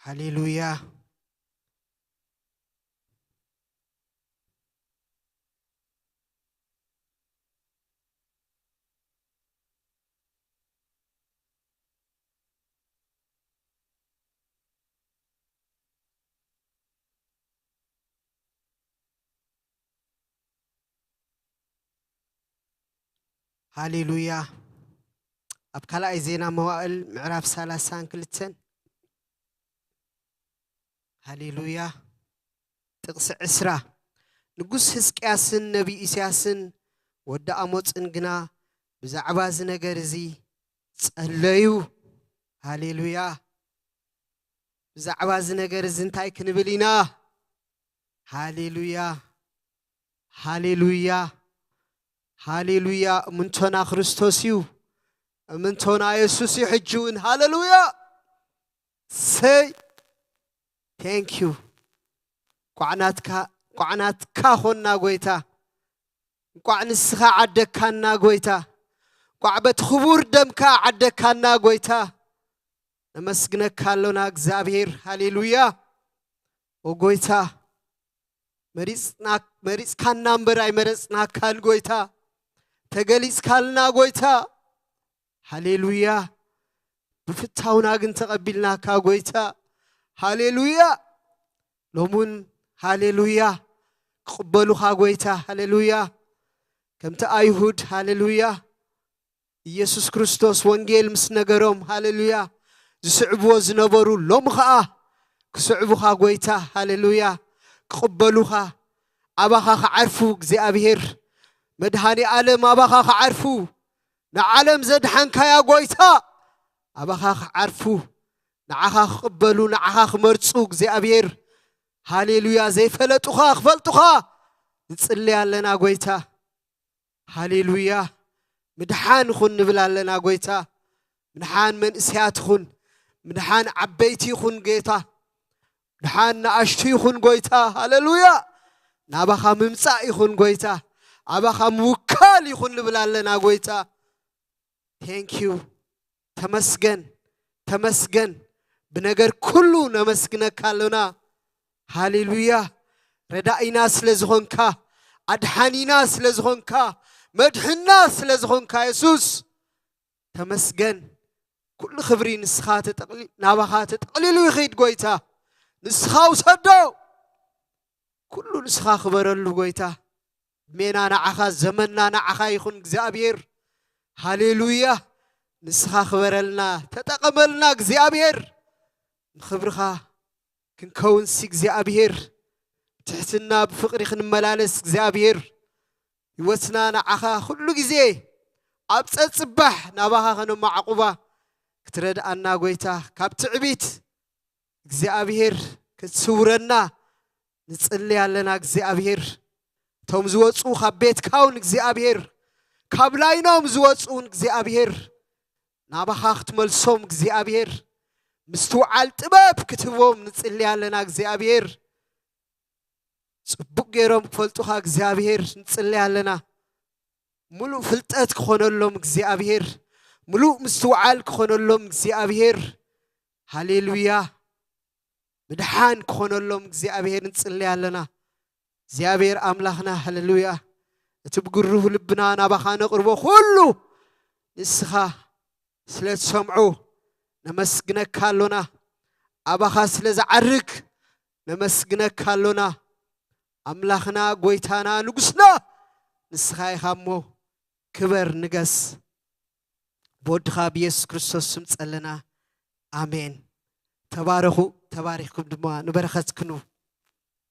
ሃሌሉያ። ሃሌሉያ። ኣብ ካልኣይ ዜና መዋእል ምዕራፍ ሰላሳን ክልተን። ሃሌሉያ። ጥቕሲ ዕስራ። ንጉስ ህዝቅያስን ነቢይ ኢሳያስን ወዲ ኣሞጽን ግና ብዛዕባ እዚ ነገር እዚ ጸለዩ። ሃሌሉያ። ብዛዕባ እዚ ነገር እዚ እንታይ ክንብል ኢና? ሃሌሉያ፣ ሃሌሉያ፣ ሃሌሉያ። እምንቶና ክርስቶስ እዩ። እምንቶና የሱስ እዩ። ሕጂ እውን ሃሌሉያ። ሰይ፣ thank you። ቋዕናትካ ቋዕናትካ ኾንና ጎይታ። እንቋዕ ንስኻ ዓደካና ጎይታ። እንቋዕ በቲ ክቡር ደምካ ዓደካና ጎይታ። ነመስግነካ ኣሎና እግዚኣብሔር። ሃሌሉያ። ኦ ጎይታ፣ መሪጽና መሪጽካና እምበር ኣይመረጽናካን ጎይታ። ተገሊጽካልና ጎይታ። ሃሌሉያ። ብፍታውና ግን ተቐቢልናካ ጎይታ። ሃሌሉያ። ሎሙን ሃሌሉያ ክቕበሉኻ ጎይታ። ሃሌሉያ። ከምቲ ኣይሁድ ሃሌሉያ ኢየሱስ ክርስቶስ ወንጌል ምስ ነገሮም ሃሌሉያ ዝስዕብዎ ዝነበሩ ሎም ኸኣ ክስዕቡኻ ጎይታ። ሃሌሉያ። ክቕበሉኻ፣ ኣባኻ ክዓርፉ እግዚኣብሔር መድሃኔ ዓለም ኣባኻ ክዓርፉ፣ ንዓለም ዘድሓንካያ ጎይታ ኣባኻ ክዓርፉ፣ ንዓኻ ክቕበሉ፣ ንዓኻ ክመርጹ እግዚኣብሔር። ሃሌሉያ። ዘይፈለጡኻ ክፈልጡኻ ንጽሊ ኣለና ጎይታ። ሃሌሉያ። ምድሓን ይኹን ንብል ኣለና ጎይታ። ምድሓን መንእሰያት ይኹን፣ ምድሓን ዓበይቲ ይኹን ጌታ፣ ምድሓን ንኣሽቱ ይኹን ጎይታ። ሃሌሉያ። ናባኻ ምምጻእ ይኹን ጎይታ፣ ኣባኻ ምውካል ይኹን ንብል ኣለና ጎይታ። Thank you። ተመስገን፣ ተመስገን። ብነገር ኩሉ ነመስግነካ ኣሎና። ሃሌሉያ። ረዳኢና ስለ ዝኾንካ፣ ኣድሓኒና ስለ ዝኾንካ፣ መድሕና ስለ ዝኾንካ የሱስ ተመስገን። ኩሉ ክብሪ ንስኻ ተጠቕሊ-፣ ናባኻ ተጠቕሊሉ ይኸይድ ጎይታ። ንስኻ ውሰዶ። ኩሉ ንስኻ ክበረሉ ጎይታ። ዕድሜና ንዓኻ፣ ዘመንና ንዓኻ ይኹን እግዚኣብሔር። ሃሌሉያ። ንስኻ ክበረልና፣ ተጠቐመልና እግዚኣብሔር። ንኽብርኻ ክንከውንሲ እግዚኣብሔር፣ ብትሕትና ብፍቕሪ ክንመላለስ እግዚኣብሔር፣ ህይወትና ንዓኻ ኩሉ ግዜ ኣብ ጸጽባሕ ናባኻ ከነማዕቑባ ክትረድኣና ጎይታ፣ ካብ ትዕቢት እግዚኣብሔር ክትስውረና ንጽሊ ኣለና። እግዚኣብሔር፣ እቶም ዝወጹ ካብ ቤትካ እውን እግዚኣብሔር፣ ካብ ላይኖም ዝወጹ እውን እግዚኣብሔር፣ ናባኻ ክትመልሶም እግዚኣብሔር፣ ምስትውዓል ጥበብ ክትህቦም ንጽሊ ኣለና እግዚኣብሔር። ጽቡቕ ገይሮም ክፈልጡኻ እግዚኣብሔር ንጽሊ ኣለና። ምሉእ ፍልጠት ክኾነሎም እግዚኣብሔር፣ ምሉእ ምስትውዓል ክኾነሎም እግዚኣብሔር። ሃሌሉያ። ምድሓን ክኾነሎም እግዚኣብሔር ንጽሊ ኣለና። እግዚኣብሔር ኣምላኽና፣ ሃሌሉያ። እቲ ብግሩህ ልብና ናባኻ ነቕርቦ ኩሉ ንስኻ ስለ ትሰምዖ ነመስግነካ ኣሎና። ኣባኻ ስለ ዝዓርግ ነመስግነካ ኣሎና። ኣምላኽና፣ ጎይታና፣ ንጉስና ንስኻ ኢኻ እሞ ክበር፣ ንገስ። ብወድኻ ብየሱስ ክርስቶስ ስም ጸለና። ኣሜን። ተባረኹ። ተባሪኽኩም ድማ ንበረኸት ኩኑ።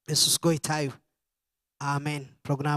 የሱስ ጎይታ እዩ። ኣሜን። ፕሮግራም